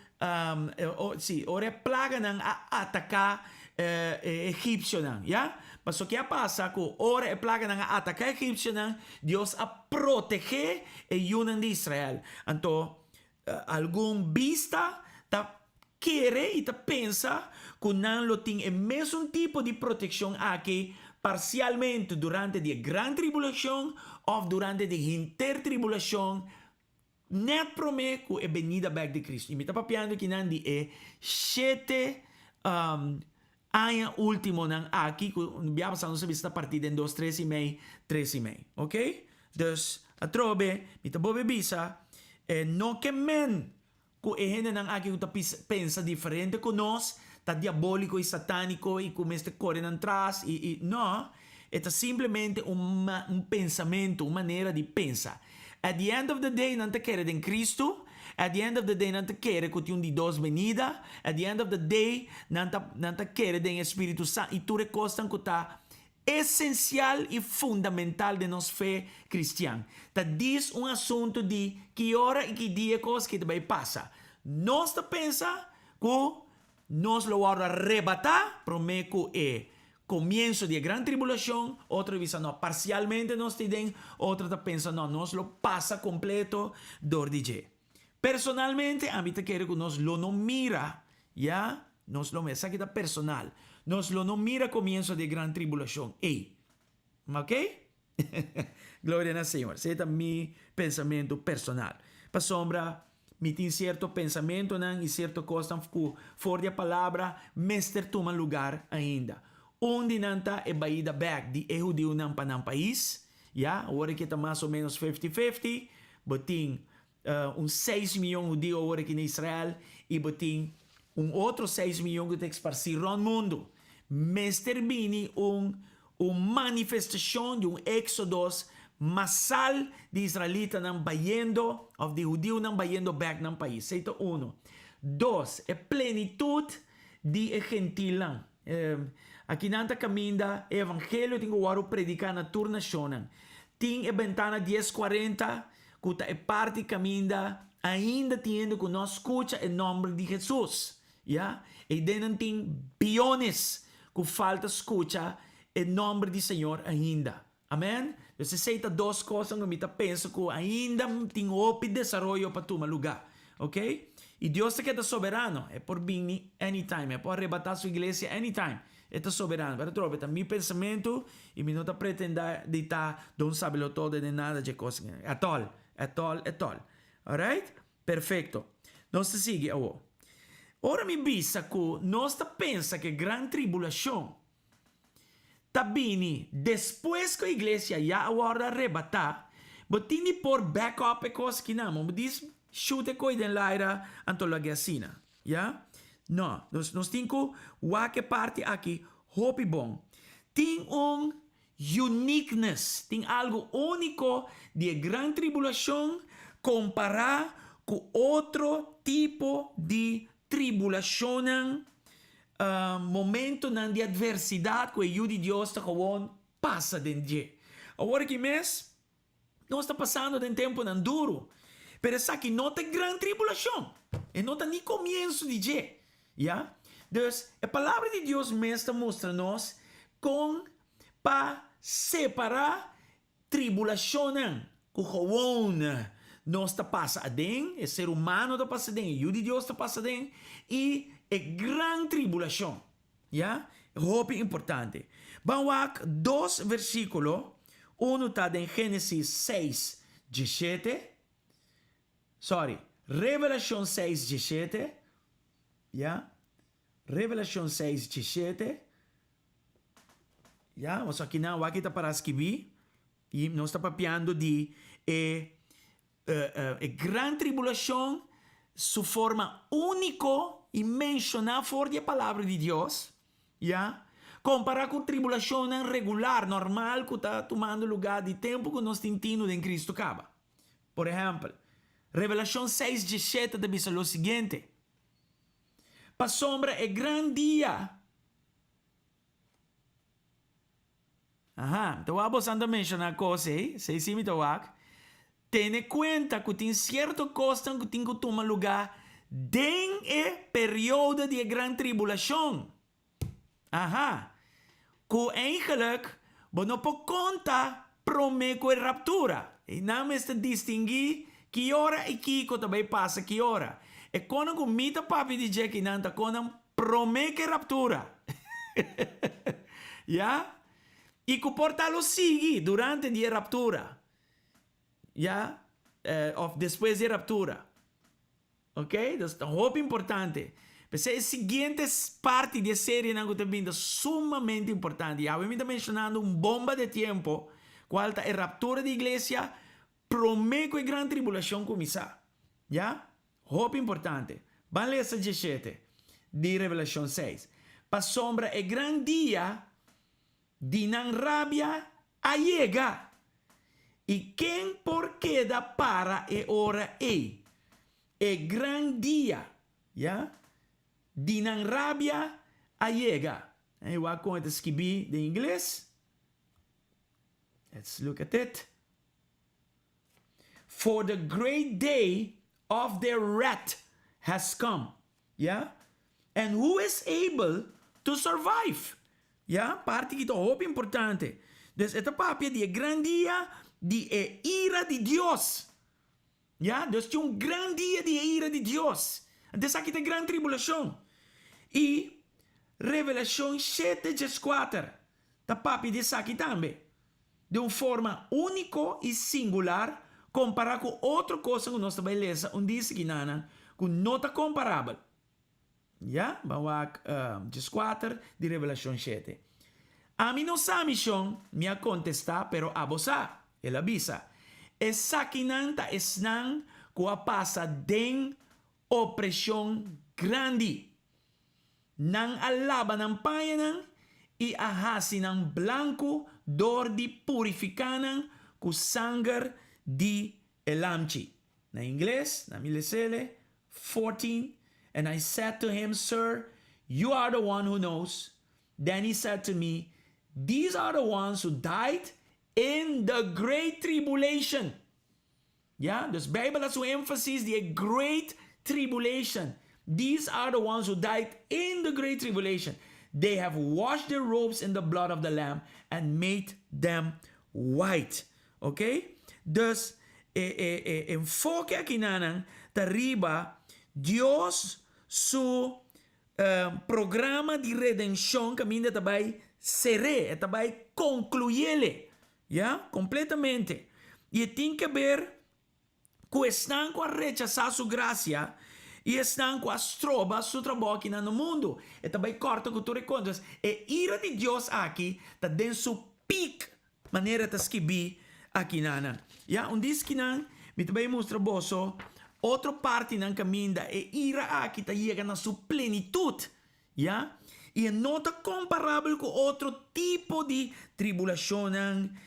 sí, ora e plaganan a ataká e egipsionan, ya. Pasobra ke a pasa ku ora e plaganan a ataká e egipsionan, Dios a protegé e yunan di Israel. Anto, algun bista ta kere i ta pensa ku nan lo tin e mesun tipo di protekshon aki parsialmente durante di e gran tribulashon òf durante di henter tribulashon Nèt promé ku e benida bèk di Kristu. I mi ta papiando kinan di e shete aña últimonan aki ku bia pasá nos a bisa ta partí den dos tres i mei, tres i mei. Oké? Dus, atrobe mi ta bobe bisa, e no ke men ku e hendenan aki ku ta pensa diferente ku nos ta diabóliko i satániko i ku mester kore nan tras i i no, e ta simplemente un un pensamentu, un manera di pensa. At the end of the day nan ta kere den Cristo, at the end of the day nan ta kere ku tin un di dos benida, at the end of the day nan ta nan ta kere den e Spiritu Santu i tur e kosnan ku ta esensial i fundamental den nos fe kristian. Ta dis un asuntu di ki ora i ki dia e kos ki ta bai pasa. Nos ta pensa ku nos lo wòrdu arebatá promé ku e komienso di e gran tribulashon, otro ta bisa no, parsialmente nos ta den, otro ta pensa no, nos lo pasa kompleto dor di dje. Personalmente ami ta kere ku nos lo no mira, ya, nos lo, esaki ta personal, nos lo no mira komienso di e gran tribulashon ei. Ok? Gloria na Señor. Esei ta mi pensamentu personal. Pasobra mi tin sierto pensamentunan i sierto kosnan ku for di e palabra mester tuma lugar ainda. Un di nan ta e baida bèk di e hudiunan pa nan pais. Ya, awor aki ta mas o ménos fifty-fifty. Bo tin un seis miyon hudiu awor aki na Israel i bo tin un otro seis miyon ku ta eksparsí rònt mundu. Mester bini un un manifestashon di un éksodos masal di israelitanan bayendo òf di hudiunan bayendo bèk nan pais. Esei ta unu. Dos, e plenitut di e gentilnan. Aki nan ta kaminda e evangelio tin ku wòrdu prediká na tur nashonnan. Tin e bentana dies kuarenta ku ta e parti kaminda ainda tin hende ku no skucha e nòmber di Hesus. Ya, ei den nan tin biones ku falta skucha e nòmber di Señor ainda. Amen? Dus esei ta dos kosnan ku mi ta pensa ku ainda tin hopi desaroyo pa tuma lugá. Ok? I Dios ta keda soberano. E por bini anytime. E por arebatá su iglesia anytime. E ta soberano. Pero atrobe ta mi pensamentu i mi no ta pretendá di ta don sabelotodo den nada dje kosnan. At all. At all, at all. Alright? Perfecto. Nos ta sigui awo. Ora mi bisa ku nos ta pensa ku e gran tribulashon ta bini despues ku e iglesia ya a wòrdu arebatá, bo tin di por back up e kos akinan. Bo dis shoot e koi den laira anto lag'é asina. Ya? No. Nos nos tin ku wak e parti aki hopi bon. Tin un Uniqueness, tin algu úniko di e gran tribulashon kompará ku otro tipo di tribulashonnan, momentonan di atversidat ku e Yu di Dios ta gewoon pasa den dje. Awor aki mes, nos ta pasando den tempunan duru, pero esaki no ta e gran tribulashon, e no ta ni komienso di dje. Ya? Dus, e Palabra di Dios mes ta mustra nos kon pa separá tribulashonnan ku gewoon nos ta pasa aden, e ser humano ta pasa aden, e yu di Dios ta pasa aden, i e gran tribulashon. Ya? Hopi importante. Ban wak dos versíkulo, unu ta den Génesis seis, dieshete. Sorry, Revelashon seis dieshete, ya, Revelashon seis dieshete, ya, nos aki nan wak ta para skibí, i nos ta papiando di e e gran tribulashon su forma úniko i menshoná for di e Palabra di Dios, ya, kompará ku tribulashonnan regular, normal ku ta tumando lugá di tempu ku nos tin tinu den Kristu kaba. Por ehèmpel, Revelashon seis dieshete ta bisa lo siguiente, Pasobra e gran dia. Aha, mi ta wak bosan ta menshoná kos ei, esei sí mi ta wak. Tene kuenta ku tin sierto kosnan ku tin ku tuma lugá den e periodo di e gran tribulashon. Aha. Ku eigenlijk bo no por konta promé ku e raptura. E nan mester distinguí ki ora i kiko ta bai pasa ki ora. E konan ku mi ta papia di dje kinan ta konan promé ku e raptura. Ya? I ku por ta lo sigui durante di e raptura. Ya? Òf despues di e raptura. Ok, dus ta hopi importante. P'esei e siguiente parti di e serienan ku ta bin ta sumamente importante. Yahweh mi ta menshonando un bomba de tiempo, kual ta e raptura di iglesia promé ku e gran tribulashon kuminsá. Ya? Hopi importante. Ban lesa dieshete di Revelashon seis. Pasobra e gran dia Di nan rabia a yega. I ken por keda para e ora ei? E gran dia, ya, di nan rabia a yega. En wak kon e ta skibí den ingles. Let's look at it. For the great day of their wrath has come. Ya? And who is able to survive? Ya? Parti ki ta hopi importante. Dus e ta papia di e gran dia di e ira di Dios. Ya? Dus tin un gran dia di e ira di Dios. Anto esaki ta e gran tribulashon. I Revelashon shete djeskuater ta papia di esaki tambe. Den un forma úniko i singular kompará ku otro kosnan ku nos ta bai lesa un dia sikinana ku no ta komparabel. Ya, ban wak djeskuater di Revelashon shete. Ami no sa, mi shon, mi a kontestá, pero abo sa, el a bisa. Esakinan ta esnan ku a pasa den opreshon grandi. Nan a laba nan pañanan i a hasi nan blanku dor di purifiká nan ku sanger di e lamchi. Na ingles, na mi lesele, 14 And I said to him, Sir, you are the one who knows. Then he said to me, These are the ones who died in the great tribulation. Ya, dus Bijbel a su énfasis di e great tribulation. These are the ones who died in the great tribulation. They have washed their robes in the blood of the Lamb and made them white. Ok? Dus, e, e, e enfoke akinan ta riba Dios su programa di redenshon kaminda ta bai ser'é, e ta bai konkluyé, ya, kompletamente. I e tin ke ber ku esnan ku a rechasá su grasia i esnan ku a stroba su trabou akinan na mundu. E ta bai kòrta ku tur e kos. E ira di Dios aki ta den su peak, manera ta skibí akinan. Ya, un diskinan, mi ta bai mustra boso otro partinan kaminda e ira aki ta yega na su plenitut. Ya? I e no ta komparabel ku otro tipo di tribulashonnan,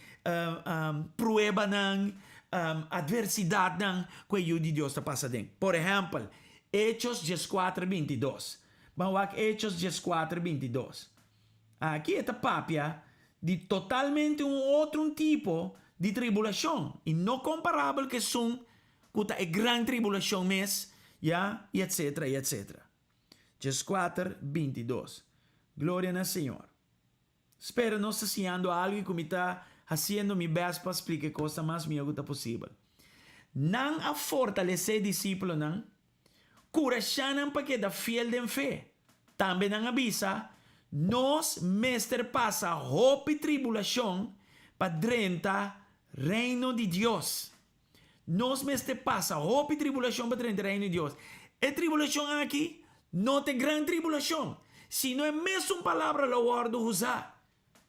pruebanan, atversidatnan ku e yu di Dios ta pasa aden. Por ehèmpel, Hechos 14:22. Ban wak Hechos 14:22. Aki e ta papia di totalmente un otro tipo di tribulashon i no komparabel ku esun ku ta e gran tribulashon mes, ya, i etcetera, i etcetera. 14:22. Gloria na Señor. Spera nos ta siñando algu i ku mi ta hasiendo mi bèst pa splika e kos mas mihó ku ta posibel. Nan a fortalesé disípulonan, kurashá nan pa keda fiel den fe. Tambe nan a bisa, Nos mester pasa hopi tribulashon pa drenta Reino di Dios. Nos mester pasa hopi tribulashon pa drenta Reino di Dios. E tribulashon aki no ta e gran tribulashon, sino e mesun palabra lo wòrdu usá.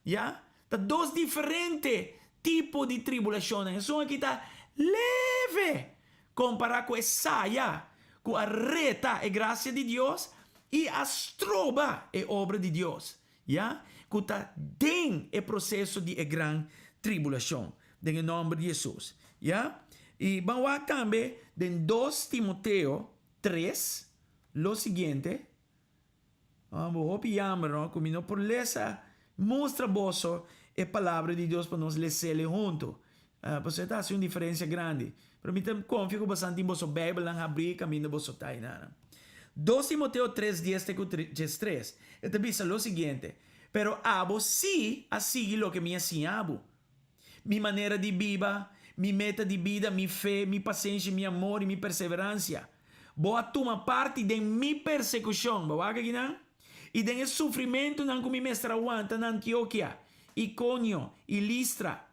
Ya? Ta dos diferente tipo di tribulashonnan. Esun aki ta leve kompará ku e saya ku a reta e grasia di Dios i a stroba e obra di Dios. Ya? Ku ta den e proseso di e gran tribulashon. Den e nòmber di Hesus. Ya? I ban wak tambe den 2 Timoteo 3 lo siguiente. Bo hopi yamber, no? Ku mi no por lesa, mustra boso e palabra di Dios pa nos les'é huntu. Pasobra e ta hasi un diferensia grandi. Pero mi ta konfia ku boso tin boso Beibelnan habrí kaminda boso ta einan. 2 Timoteo 3:10 te ku 13, e ta bisa lo siguiente: Pero abo sí a sigui loke mi a siña bo: mi manera di biba, mi meta di bida, mi fe, mi pasenshi, mi amor i mi perseveransia. Bo a tuma parti den mi persekushon, bo a wak akinan? I den e sufrimentunan ku mi mester a wanta na Antiokia, Ikonio i Listra.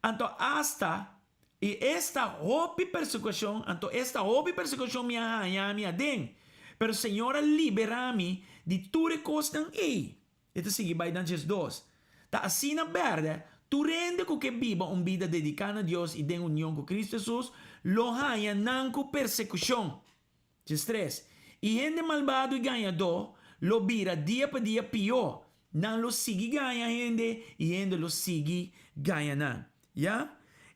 Anto asta i esta hopi persekushon, anto esta hopi persekushon mi a haña mi aden. Pero Señor a liberá mi di tur e kosnan ei. E ta sigui bai na 12. Ta asina bèrdè, tur hende ku ke biba un bida dediká na Dios i den union ku Kristu Hesus lo haña nan ku persekushon. 13. I hende malbado i gañadó lo bira dia pa dia pió. Nan lo sigui gaña hende i hende lo sigui gaña nan. Ya?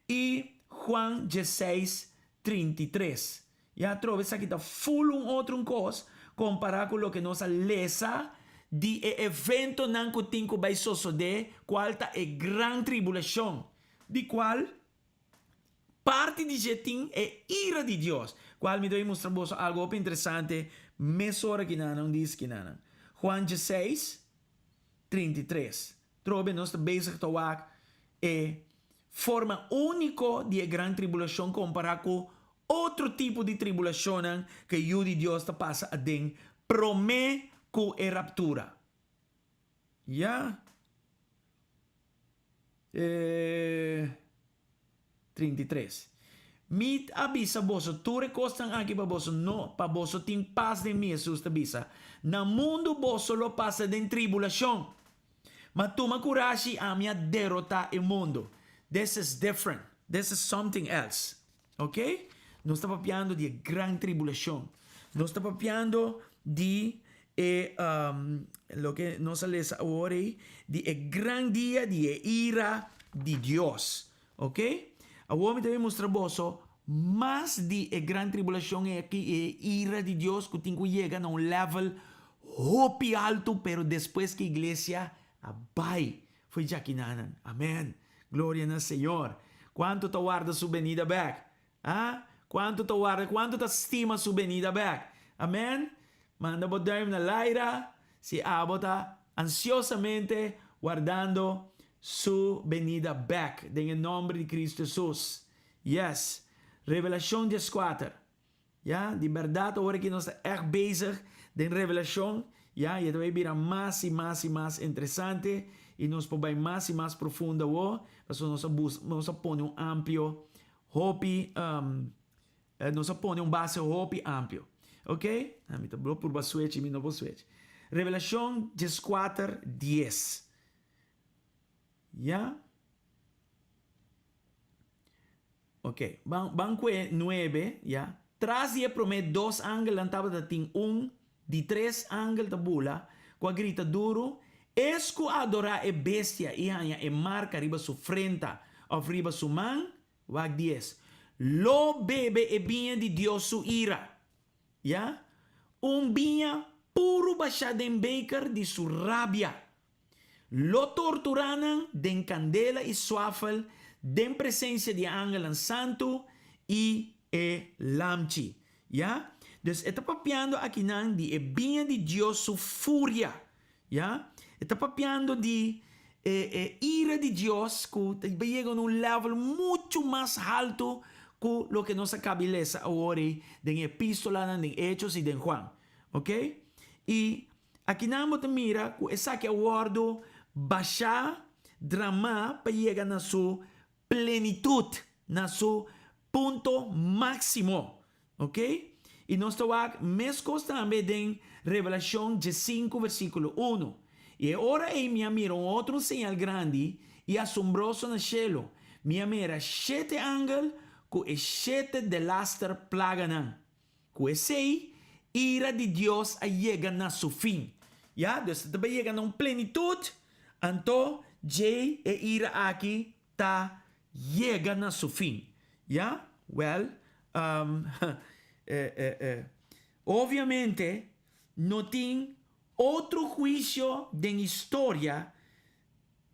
I Juan 16:33. Ya, trobe esaki ta full un otro un kos kompará ku loke nos a lesa di e eventonan ku tin ku bai sosodé, kual ta e gran tribulashon, di kual parti di dje tin e ira di Dios, kual mi ta bai mustra boso algu hopi interesante mesora kinanan, un dis kinanan. Juan 16:33. Trobe nos ta bezig ta wak e forma úniko di e gran tribulashon kompará ku otro tipo di tribulashonnan ku e Yu di Dios ta pasa aden promé ku e raptura. Ya. E 33. Mi a bisa boso tur e kosnan aki pa boso no pa boso tin pas den mi, Hesus ta bisa. Na mundu boso lo pasa den tribulashon. Ma tuma kurashi, ami a derotá e mundu. This is different. This is something else. Ok? Nos ta papiando di e gran tribulashon. Nos ta papiando di e loke nos a lesa awor ei, di e gran dia di e ira di Dios. Ok? Awor mi ta bin mustra boso mas di e gran tribulashon aki, e ira di Dios ku tin ku yega na un level hopi altu, pero despues ku iglesia a bai fo'i djakinanan. Amen. Gloria na Señor. Kuantu ta warda su benida bèk? Ah? Kuantu ta warda, kuantu ta stima su benida bèk? Amen. Manda bo duim na laira si abo ta ansiosamente wardando Su benida bek den e nomber di Cristo Jesus. Yes. Revelacion dieskuater. Ya, di berdad ora ki nos ta echt bezig den Revelacion, ya, y e ta bay bira mas y mas y mas interesante y nos por bay mas y mas profundo awo, pasobra nos a bus, nos a pone un amplio hopi, nos a pone un base hopi amplio. Ok, mi ta blo purba switch y mi no por switch. Revelacion dieskuater dies. Ya. Ok, ban ban ku e nuebe, ya. Tras di e promé dos angelnan tabata tin un di tres angel ta bula, ku a grita duru, Es ku a adorá e bestia i haña e marka riba su frenta òf riba su man, wak dies, lo bebe e biña di Dios su ira, ya, un biña puru bashá den beker di su rabia. Lo torturá nan den kandela i swafel den presensia di e angelnan santu i e Lamchi. Ya? Dus e ta papiando akinan di e biña di Dios su furia. Ya? E ta papiando di e e ira di Dios ku ta bai yega na un level muchu mas haltu ku loke nos a kabi lesa awor ei den e epístolanan, den Hechos i den Juan. Oke? I Akinan bo ta mira ku esaki a wòrdu bashá, dramá pa yega na su plenitut, na su punto máksimo. Ok? I nos ta wak meskos tambe den Revelashon diesinku versíkulo unu. I e ora ei mi a mira un otro señal grandi i asombroso na shelu. Mi a mira shete angel ku e shete delaster plaganan. Ku esei, ira di Dios a yega na su fin. Ya, dus e ta bai yega na un plenitut, anto djei e ira aki ta yega na su fin. Ya, wèl, obviamente no tin otro huisio den historia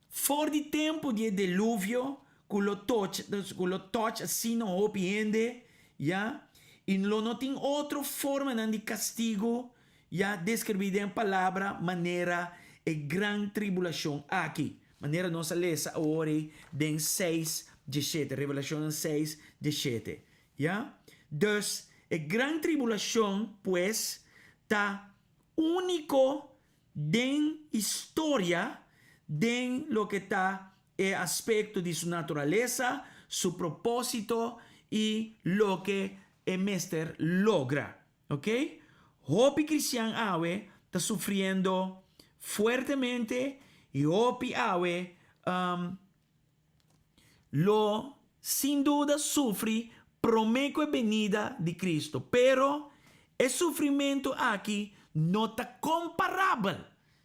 For di tempu di e deluvio ku lo toch ku lo toch asina hopi hende, ya, i lo no tin otro formanan di kastigu, ya, deskribí den Palabra manera e gran tribulashon aki, manera nos a lesa awor ei den seis dieshete, Revelashonnan seis dieshete, ya. Dus, e gran tribulashon, pues, ta úniko Den historia, den loke ta e aspekto di su naturalesa, su propósito i loke e mester logra. Ok? Hopi kristian awe ta sufriendo fuertemente i hopi awe lo sin duda sufri promé ku e benida di Kristu. Pero e sufrimentu aki no ta komparabel,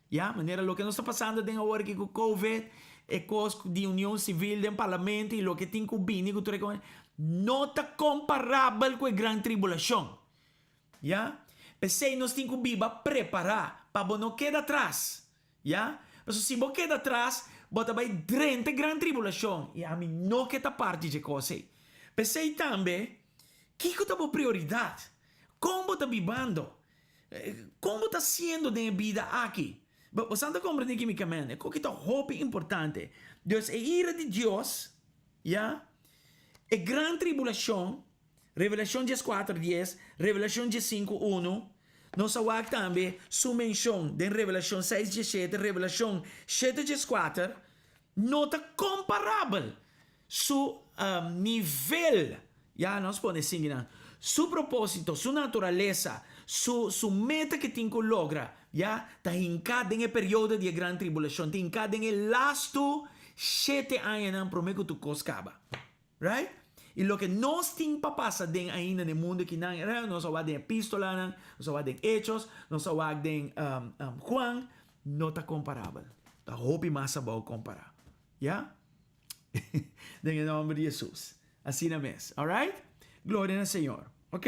ya, manera loke nos ta pasando den awor aki ku covid, e kos di union sivil den parlamento i loke tin ku bini ku tur e kos, no ta komparabel ku e gran tribulashon. Ya, p'esei nos tin ku biba prepará pa bo no keda atras. Ya? Pasobra si bo keda atras, bo ta bai drenta e gran tribulashon, i ami no ke ta parti dje kos ei. P'esei tambe, kiko ta bo prioridat? Kon bo ta bibando? Kon bo ta hasiendo den e bida aki? Bo san ta komprendé ki mi ke mende? Koki ta hopi importante. Dus e ira di Dios, ya, e gran tribulashon, Revelashon dieskuater dies, Revelashon diesinku unu, Nos a wak tambe su menshon den Revelashon seis dieshete, Revelashon shete dieskuater, no ta komparabel su nivel, ya nos pone singinan, su propósito, su naturalesa, su su meta ke tin ku logra, ya, ta hinká den e periodo di e gran tribulashon, ta hinká den e lastu shete añanan promé ku tur kos kaba. Right? I loke nos tin pa pasa den ainda den mundu kinan, nos a wak den epistolanan, nos a wak den Hechos, nos a wak den Juan, no ta komparabel. Ta hopi mas abou kompará. Ya? Den e nòmber di Hesus. Asina mes. Alright? Gloria na Señor. Ok.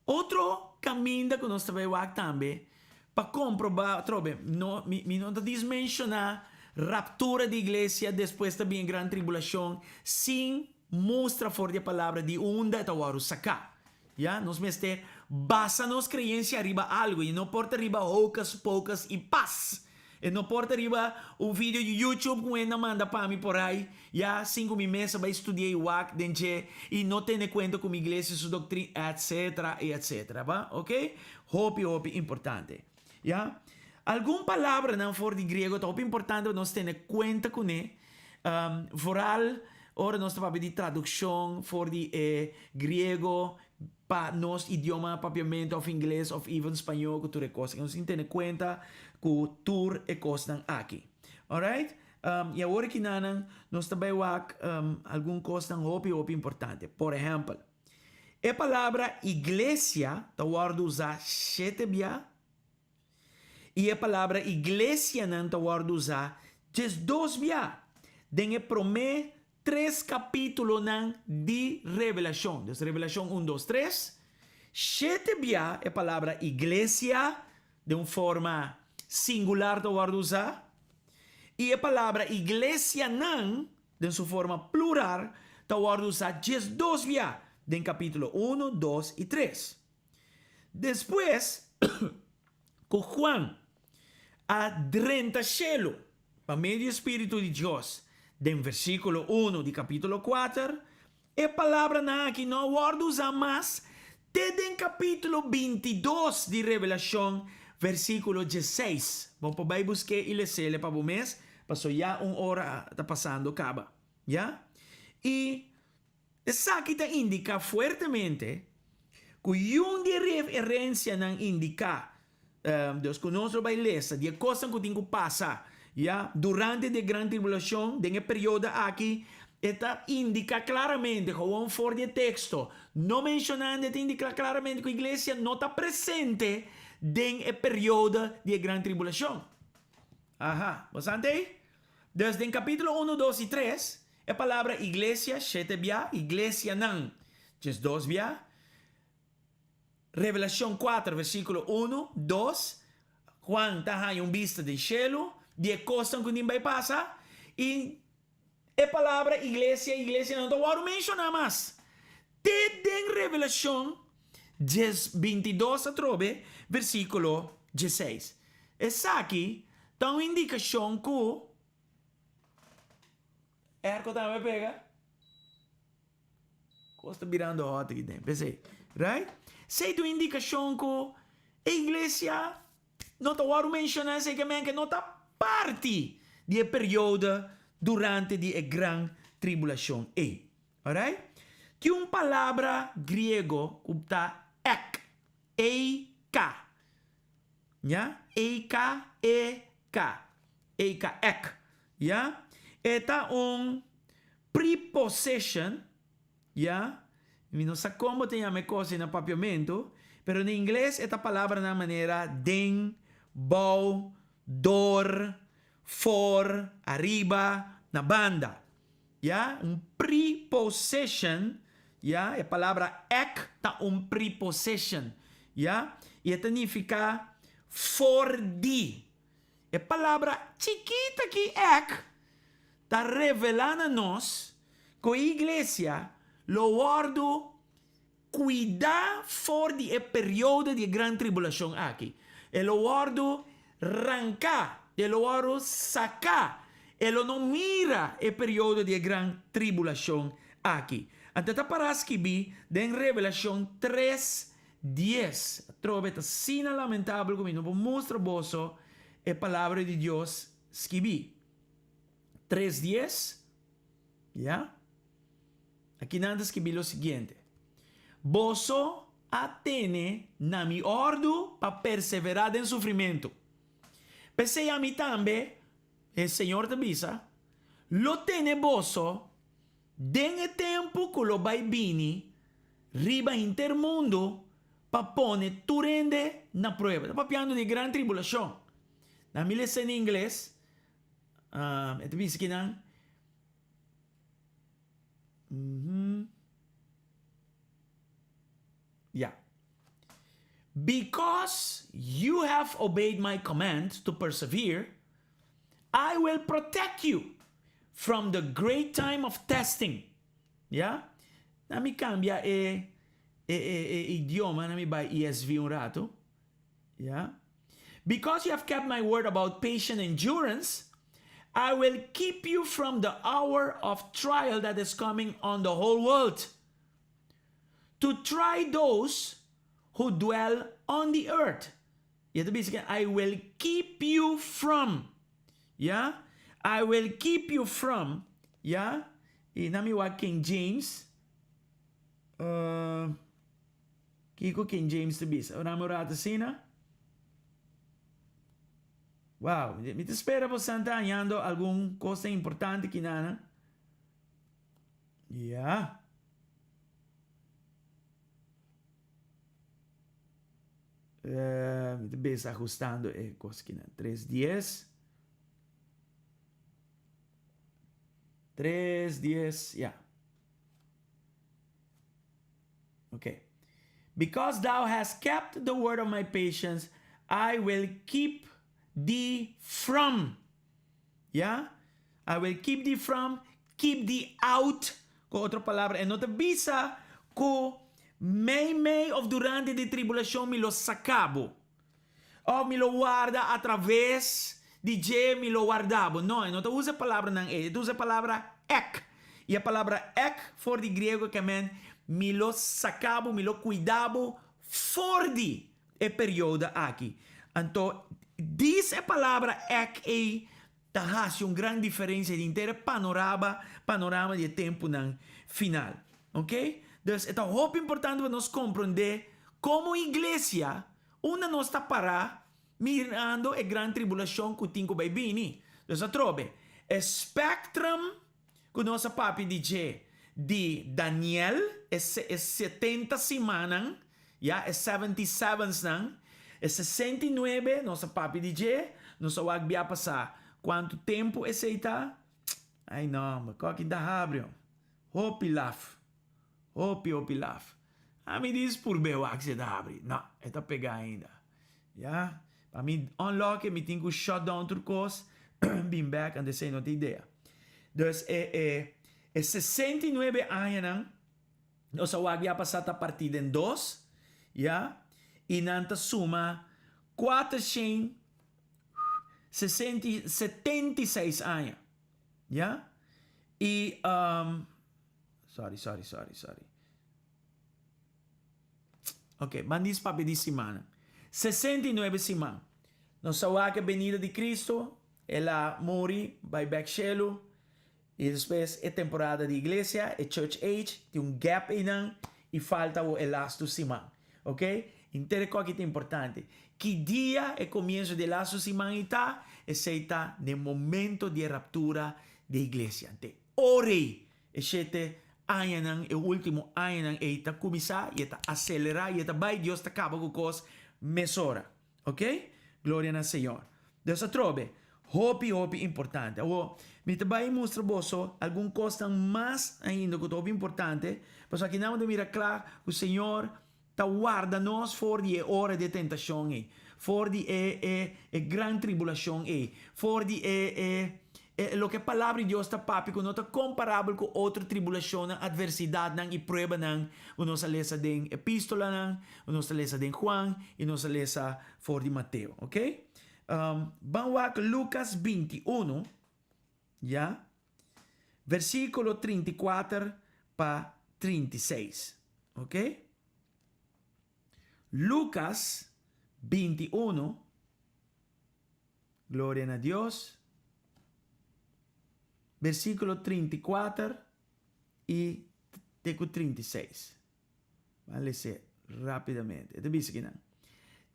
Otro kaminda ku nos ta bai wak tambe pa komprobá atrobe, no, mi, mi no ta dis menshoná raptura di iglesia despues ta bin e gran tribulashon sin mustra for di e palabra di unda e ta wòrdu saká. Ya, nos mester basa nos creencia riba algo y no por ta riba hocus pocus y pas. E no por ta riba un video di YouTube cu hende a manda pa mi por ay, ya, sin cu mi mes a bay studia y wak den dje y no tene cuenta cu mi iglesia su doctrina, etc. Y etc. Ba? Ok? Hopi, hopi importante. Ya. Algun palabranan for di griego ta hopi importante pa nos tene cuenta cune, vooral ora nos ta papia di traduccion for di e griego pa nos idioma papiamento of ingles of even spañó cu tur e cos. Nos tin tene cuenta cu tur e cosnan aki. Alright? Y awor kinanan nos ta bay wak algun cosnan hopi hopi importante. Por ehempel, e palabra iglesia ta wordo usa shete bia y e palabra iglesianan ta wordo usa 12 bia den e prome tres capitulonan di Revelacion. Dus Revelacion 1, 2, 3. Shete bia e palabra iglesia den un forma singular ta wordo usa y e palabra iglesianan den su forma plural ta wordo usa 12 bia den capitulo 1, 2 y 3. Despues cu Juan a drenta cielo pa medio di Spirito di Dios den versiculo 1 di capitulo 4, e palabranan aki no a wordo usa mas te den capitulo 22 di Revelacion, versiculo 16. Bo por bay busque y lesele pa bo mes, paso ya un ora ta pasando caba. Ya? Y esaki ta indica fuertemente cu un di referencianan indica, dus cu nos lo bay lesa, di e cosnan cu tin cu pasa, ya, durante di gran tribulacion, den e periodo aki, e ta indica claramente, gewoon for di texto, no mencionando, ta indica claramente cu iglesia no ta presente den e periodo di gran tribulacion. Aha, bastante? Dus den capitulo 1, 2 y 3, e palabra iglesia, shete bia, iglesianan, 12 bia. Revelacion 4, versiculo 1, 2, Juan ta haya un bista di cielo, di e cosnan cu tin bay pasa, y e palabra iglesia, iglesia no ta wordo menciona mas. Te den Revelacion 22 atrobe, versiculo 16. Esaki ta un indicacion cu airco tambe pega. Cos ta birando hot aki den. Pesey. Right? Esey ta un indicacion cu e iglesia no ta wordo menciona, esey ke men ke no ta parti di e periodo durante di e gran tribulacion ey. Alright? Tin un palabra griego cu ta ek, E-K. Ya? E-K, E-K. E-K, ek. Ya? E ta un preposition, ya? Mi no sa con ta yama e cos na papiamento, pero na ingles e ta palabra na manera den, bou, door, for, ariba, na banda. Ya? Un preposition, ya? E palabra ek ta un preposition, ya? Y e ta significa for di. E palabra chikito aki ek ta revelando na nos cu iglesia lo wordo cuida for di e periodo di gran tribulacion aki. E lo wordo ranca, e lo wordo saca, e lo no mira e periodo di gran tribulacion aki. Anto ta para skibi den Revelacion 3, 10. Trobe ta asina lamentabel cu mi no por mustra boso e palabra di Dios skibi. 3, 10. Ya? Aki nan ta skibi lo siguiente. Boso a tene na mi ordo pa persevera den sufrimento. Pesey ami tambe, e Señor ta bisa, lo tene boso den e tempo cu lo bay bini riba henter mundo pa pone tur hende na prueba. Ta papiando di gran tribulacion. Na mi lesa na ingles, e ta bisa kinan, Yeah. Because you have obeyed my command to persevere, I will protect you from the great time of testing. Yeah? Laga mi cambia e E e e idioma na mi bai ESV un rato. Ya. Because you have kept my word about patient endurance, I will keep you from the hour of trial that is coming on the whole world, to try those who dwell on the earth. Y e ta bisa I will keep you from. Ya. I will keep you from. Ya. Y na mi wak King James. Uh, kiko King James ta bisa? Ora mi rato asina. Wow, mi ta spera bo santa hañando algun cosa importante kinana. Ya. Uh, mi ta bisa ajustando e cos kinan. 310. 310, ya. Okay. Because thou hast kept the word of my patience, I will keep thee from. Ya? I will keep thee from, keep thee out. Ku otro palabra, e no ta bisa ku meimei of durante di tribulashon mi lo saka bo. Of mi lo warda atraves di dje mi lo warda bo. No, e no ta usa e palabranan ei. E ta usa e palabra ek. I e palabra ek for di griego ke men mi lo saka bo, mi lo kuida bo for di e periodo aki. Anto, dis e palabra ek ei ta hasi un gran diferensia den henter e panoraba, panorama di e tempunan final. Ok? Dus e ta hopi importante pa nos komprondé komo iglesia unda nos ta pará mirando e gran tribulashon ku tin ku bai bini. Dus atrobe, e spectrum ku nos a papia di dje di Daniel, e e setenta simannan, ya, e seventy sevensnan, e 69 nos a papia di dje, nos a wak bia pasá kuantu tempu esei ta. Ai no, homber, koki ta habri, homber. Hopi laf. Hopi, hopi laf. Ami dis purbe wak si e ta habri. No, e ta pega ainda. Ya, pa mi unlock e mi tin ku shut down tur kos, bin bek, anto esei no ta idea. Dus e e e 69 añanan nos a wak ya pasá ta partí den dos, ya, i nan ta suma 476 aña, ya. I um sorry, sorry, sorry, sorry. Ok, ban dis papia di simannan. 69 siman. Nos a wak e benida di Cristo, el a muri, bai bek shelu, i despues e temporada di iglesia, e church age, tin un gap einan, i falta awo e lastu siman. Ok? Henter e koki ta importante. Ki dia e komienso di e lastu siman ei ta? Esei ta n'e momento di e raptura di e iglesia. Ante ora ei E shete añanan, e último añanan ei ta kuminsá i e ta aselerá i e ta bai, Dios ta kaba ku kos mesora. Oke? Gloria na Señor. Dios atrobe, hopi, hopi importante. Awor, mi ta bai mustra boso algun kosnan mas ainda ku ta hopi importante, pasobra aki nan bo ta mira kla ku Señor ta warda nos for di e ora di e tentashon ei, for di e e e gran tribulashon ei, for di e e e loke e Palabra di Dios ta papia ku no ta komparabel ku otro tribulashonnan, atversidatnan i pruebanan ku nos a lesa den epístolanan, ku nos ta lesa den Juan i nos a lesa for di Mateo. Oke? Ban wak Lukas 21, ya, versíkulo 34 pa 36. Ok? Lucas 21, gloria na Dios, versículo 34 y te cu 36. Ban lese rapidamente. E ta bisa kinan.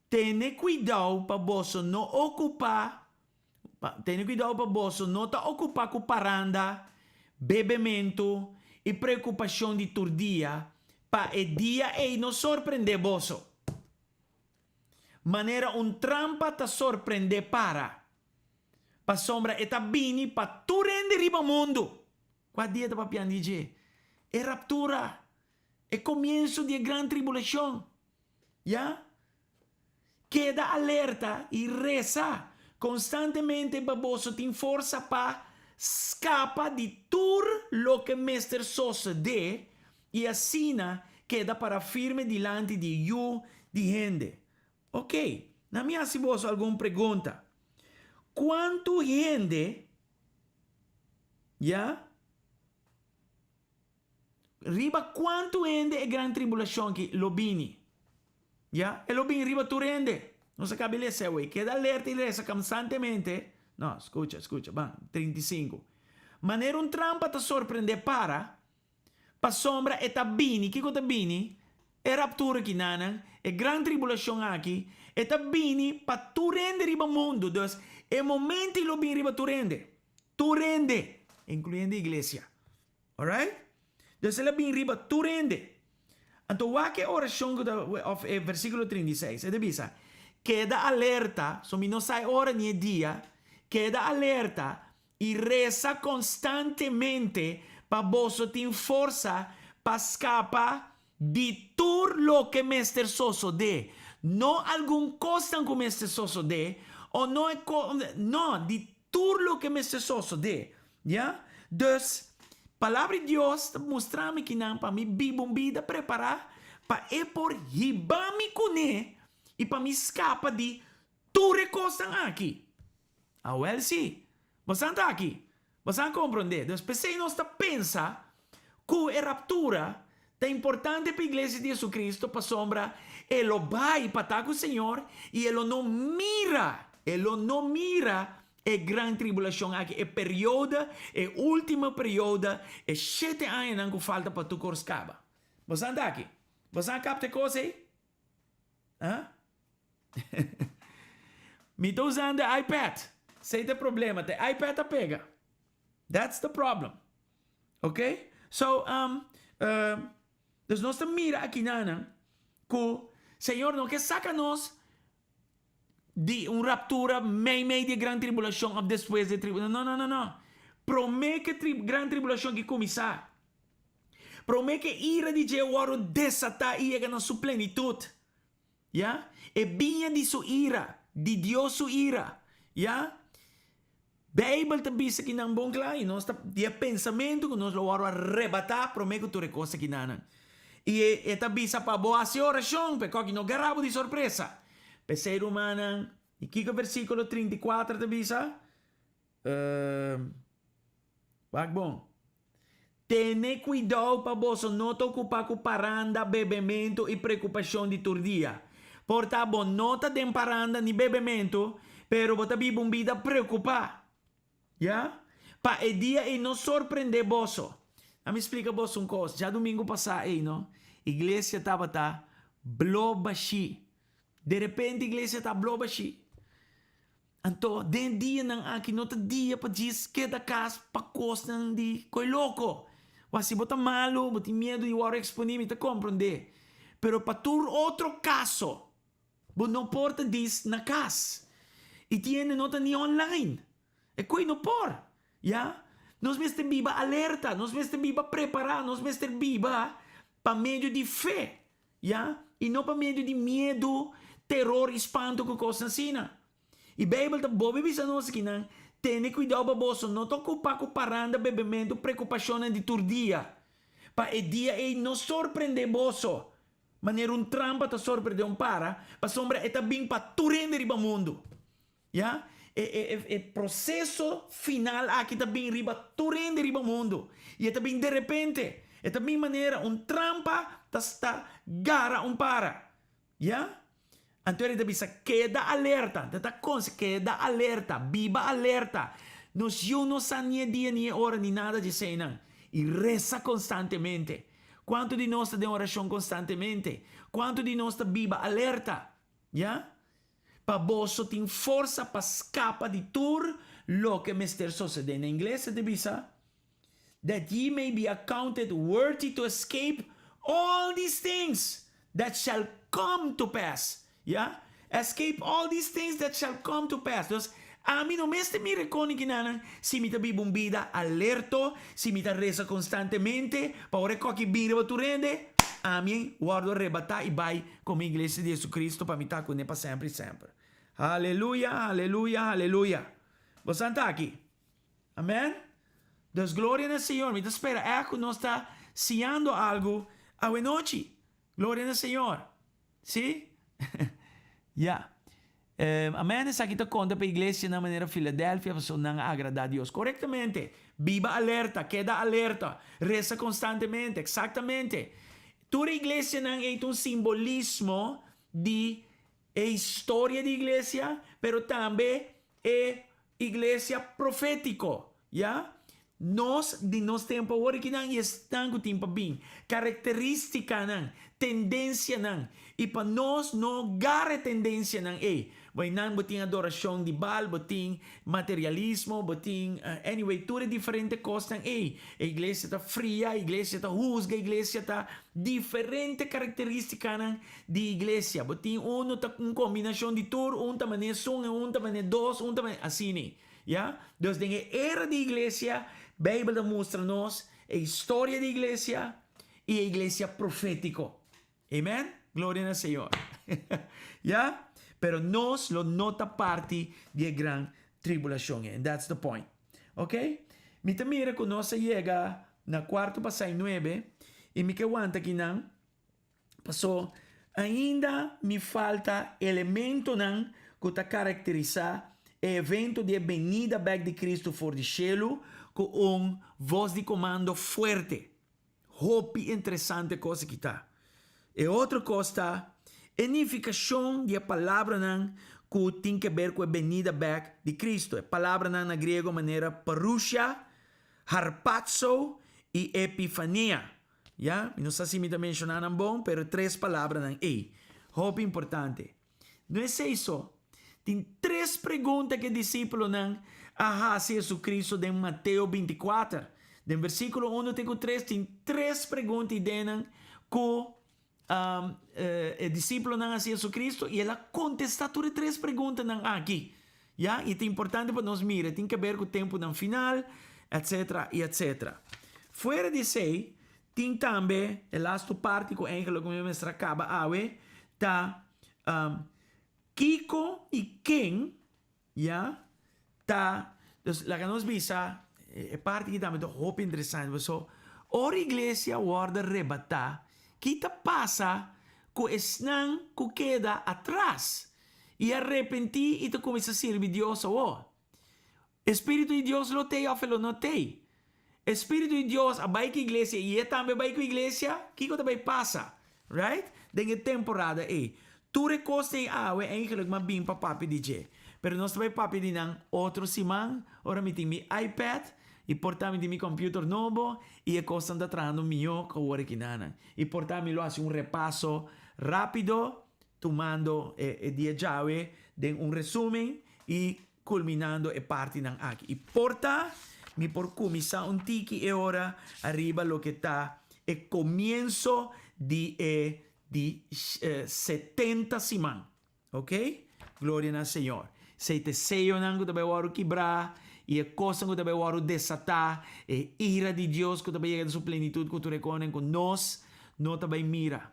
Tene cuidao pa boso no ocupa Pa tene kuidou pa boso no ta okupá ku paranda, bebementu i preokupashon di tur dia, pa e dia ei no sorprendé boso. Manera un trampa ta sorprendé para, pasobra e ta bini pa tur hende riba mundu. Kua dia ta papiando di dje? E raptura, e komienso di e gran tribulashon. Ya? Keda alerta i resa konstantemente pa boso tin forsa pa skapa di tur loke mester sosodé i asina keda para firme dilanti di Yu di hende. Ok, na mi hasi boso algun pregunta. Kuantu hende, ya, riba kuantu hende e gran tribulashon aki lo bini? Ya, e lo bini riba tur hende. Nos a kaba di lesa awey. Keda alerta i resa konstantemente. No, skucha, skucha, ban, 35. Manera un trampa ta sorprendé para, Pasobra e ta bini, kiko ta bini? E raptura aki, nannan, e gran tribulashon aki, e ta bini pa tur hende riba mundu. Dus, e momento ei lo bini riba tur hende. Tur hende, inkluyendo iglesia. Alright? Dus el a bini riba tur hende. Anto wak e orashon ku ta, òf e versíkulo 36, e ta bisa, Keda alerta, so mi no sa e ora ni e dia, keda alerta, I resa konstantemente pa boso tin forsa pa skapa di tur loke mester sosodé. No algun kosnan ku mester sosodé, o no e ko, no, di tur loke mester sosodé. Ya? Dus, Palabra di Dios ta mustra mi kinan pa mi biba un bida prepará pa e por hiba mi kuné i pa mi skapa di tur e kosnan aki. Awel si, bosan ta aki, bosan a komprondé. Dus p'esei nos ta pensa ku e raptura ta importante pa Iglesia di Jesucristo pasobra e lo bai pa ta ku Señor i e lo no mira, e lo no mira e gran tribulashon aki, e periodo, e último periodo, e shete añanan ku falta pa tur kos kaba. Bosan ta aki? Bosan a kapta e kos ei? Ah? Mi ta usando e iPad. Esei ta e problema. Ta e iPad a pega. That's the problem. Ok? So, um, uh, dus nos ta mira akinanan ku Señor no ke saka nos di un raptura meimei di e gran tribulashon òf despues di e tribulashon. No, no, no, no. Promé ku e tri gran tribulashon ki kuminsá. Promé ku e ira di dje wòrdu desatá i yega na su plenitut. Ya. E biña di su ira, di Dios su ira. Ya. Beibel ta bisa kinan bon kla i nos ta di e pensamentu ku nos lo wòrdu arebatá promé ku tur e kos akinanan. I e e ta bisa pa bo hasi orashon pa e kòki no gara bo di sorpresa. P'esei rumannan, i kiko versíkulo 34 ta bisa? Wak bon. Tene kuidou pa boso no ta okupá ku paranda, bebementu i preokupashon di tur dia. Por ta bo no ta den paranda ni bebementu, pero bo ta biba un bida preokupá. Ya? Pa e dia ei no sorprendé boso. Ami splika boso un kos, djadumingu pasá ei no, iglesia tabata blo bashí. Derepente iglesia ta blo bashí. Anto den dianan aki no ta dia pa djis keda kas pa kosnan di koi loko. Wak si bo ta malu, bo tin miedu di wòrdu eksponí, mi ta komprondé. Pero pa tur otro kaso, bo no por ta dis na kas. I tin hende no ta ni online. E koi no por. Ya. Nos mester biba alerta, nos mester biba prepará, nos mester biba pa medio di fe. Ya, i no pa medio di miedu, teror i spantu ku kosnan asina. I Beibel ta bolbe bisa nos akinan, Tene kuidou pa boso no ta okupá ku paranda, bebementu, preokupashonnan di tur dia, pa e dia ei no sorprendé boso, manera un trampa ta sorprendé un para, pasobra e ta bin pa tur hende riba mundu. Ya, e e e proseso final aki ta bin riba tur hende riba mundu i e ta bin derepente. E ta bin manera un trampa ta sta gara un para. Ya? Anto e ta bisa keda alerta, ta ta konse keda alerta, biba alerta. Nos yu no sa ni e dia ni e ora ni nada dje eseinan. I resa konstantemente. Kuantu di nos ta den orashon konstantemente? Kuantu di nos ta biba alerta? Ya? Pa boso tin forsa pa skapa di tur loke mester sosodé. Na ingles e ta bisa, That ye may be accounted worthy to escape all these things that shall come to pass. Ya? Escape all these things that shall come to pass. Dus, ami no mester mira e koninkinanan si mi ta biba un bida alerto, si mi ta resa konstantemente, pa ora e koki bin riba tur hende, ami wòrdu arebatá i bai Komo Iglesia di Jesucristo pa mi ta kuné pa semper i semper. Haleluya, haleluya, haleluya. Bosan ta aki? Amen? Dus gloria na Señor. Mi ta spera ègt ku nos ta siñando algu awenochi. Gloria na Señor. Sí? Ya. Amen, esaki ta konta pa iglesianan manera Filadelfia pasobra nan a agradá Dios. Korektamente. Biba alerta, keda alerta, resa konstantemente. Eksaktamente. Tur e iglesianan ei ta un simbolismo di e historia di iglesia, pero tambe e iglesia profétiko, ya. Nos di nos tempu awor akinan i esnan ku tin pa bin, karakterístikanan, tendensianan, i pa nos no gara e tendensianan ei. Bo einan bo tin adorashon di Baal, bo tin materialismo, bo tin, anyway, tur e diferente kosnan ei. E iglesia ta fria, e iglesia ta husga, e iglesia ta diferente karakterístikanan di iglesia. Bo tin unu ta un kombinashon di tur, un ta manera esun, un ta manera dos, un ta manera asina. Ya? Dus den e era di iglesia, Beibel ta mustra nos e historia di iglesia i e iglesia profétiko. Amen? Gloria na Señor. Ya? Pero nos lo no ta parti di e gran tribulashon ei. And that's the point. Ok? Mi ta mira ku nos a yega na kuarto pasá i nuebe, i mi ke wanta akinan. Paso, ainda mi falta elementonan ku ta karakterisá e evento di e benida bèk di Kristu for di shelu ku un vos di komando fuerte. Hopi interesante kos aki ta. E otro kos ta e nifikashon di e palabranan ku tin keber ku e benida bèk di Kristu. E palabranan na griego manera parousia, harpazo i epifania. Ya, mi no sa si mi ta menshoná nan bon, pero e tres palabranan ei, hopi importante. No esei so, tin tres pregunta ku e disípulonan a hasi Hesukristu den Mateo 24. Den versíkulo unu te ku tres tin tres pregunta i denan ku e disípulonan a hasi Hesukristu i el a kontestá tur e tres preguntanan aki. Ya, i ta importante pa nos mira, tin keber ku tempunan final, etcetera i etcetera. Fuera di esei, tin tambe e lastu parti ku eigenlijk mi mester a kaba awe, ta kiko i ken, ya, ta, dus laga nos bisa, e parti aki tambe ta hopi interesante, paso ora iglesia wòrdu rebatá, ki ta pasa ku esnan ku keda atras? I a repentí i ta kuminsá sirbi Dios awor. E Spiritu di Dios lo t'ei òf e lo no t'ei? E Spiritu di Dios a bai ku iglesia i e tambe a bai ku iglesia? Kiko ta bai pasa? Right? Den e temporada ei. Tur e kosnan ei awe eigenlijk m'a bin pa papia di dje. Pero nos ta bai papia di nan otro siman ora mi tin mi iPad i por ta mi tin mi computer nobo i e kosnan ta trahando mihó ku awor akinanan. I por ta mi lo hasi un repaso rápido Tumando e dia djawe den un resumen i kulminando e partinan aki. I por ta mi por kuminsá un tiki e ora ariba loke ta e komienso di e di 70 siman. Ok? Gloria na Señor. Esei ta e seyonan ku ta bai wòrdu kibrá i e kosnan ku ta bai wòrdu desatá, e ira di Dios ku ta bai yega na su plenitut ku tur e konen ku nos no ta bai mira.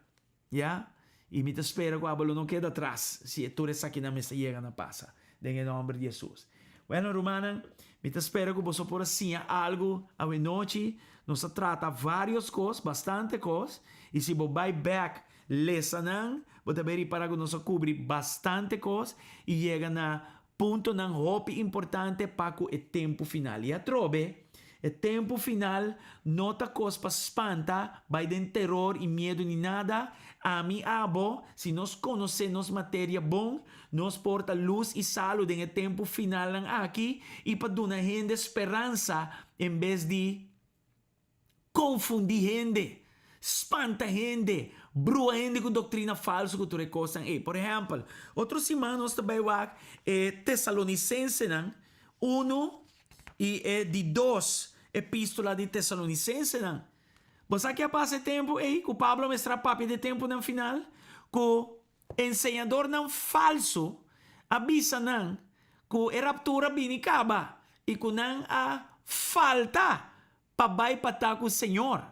Ya, i mi ta spera ku abo lo no keda atras si e tur esakinan mester yega na pasa, den e nòmber di Hesus. Bueno, rumannan, mi ta spera ku boso por a siña algu awenochi. Nos a trata vários kos, bastante kos, i si bo bai bèk lesa nan, bo ta bai ripará ku nos a kubri bastante kos i yega na Puntonan hopi importante pa ku e tempu final. I atrobe, e tempu final no ta kos pa spanta, bai den teror i miedu ni nada. Ami, abo, si nos konosé nos materia bon, nos por ta lus i salu den e tempu finalnan aki i pa duna hende speransa en bes di Konfundí hende, spanta hende, brua hende ku doktrina falsu ku tur e kosnan ei. Por ehèmpel, otro siman nos ta bai wak e Tesalonisensenan unu i e di dos epístola di Tesalonisensenan. Bo sa ke a pasa e tempu ei ku Pablo mester a papia di e tempunan final? Ku enseñadornan falsu a bisa nan ku e raptura bini kaba i ku nan a falta pa bai pa ta ku Señor.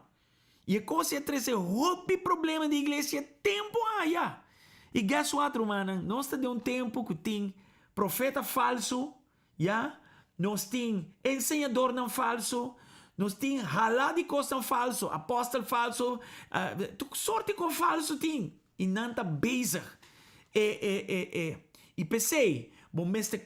I e kos ei a trese hopi problema den iglesia tempu aya. I guess what, rumannan? Nos ta den un tempu ku tin profeta falsu, ya, nos tin enseñadornan falsu, Nos tin hala di kosnan falsu, apòstel falsu, tur sorto kos falsu tin. I nan ta bezig. E, e, e, e. I p'esei, bo mester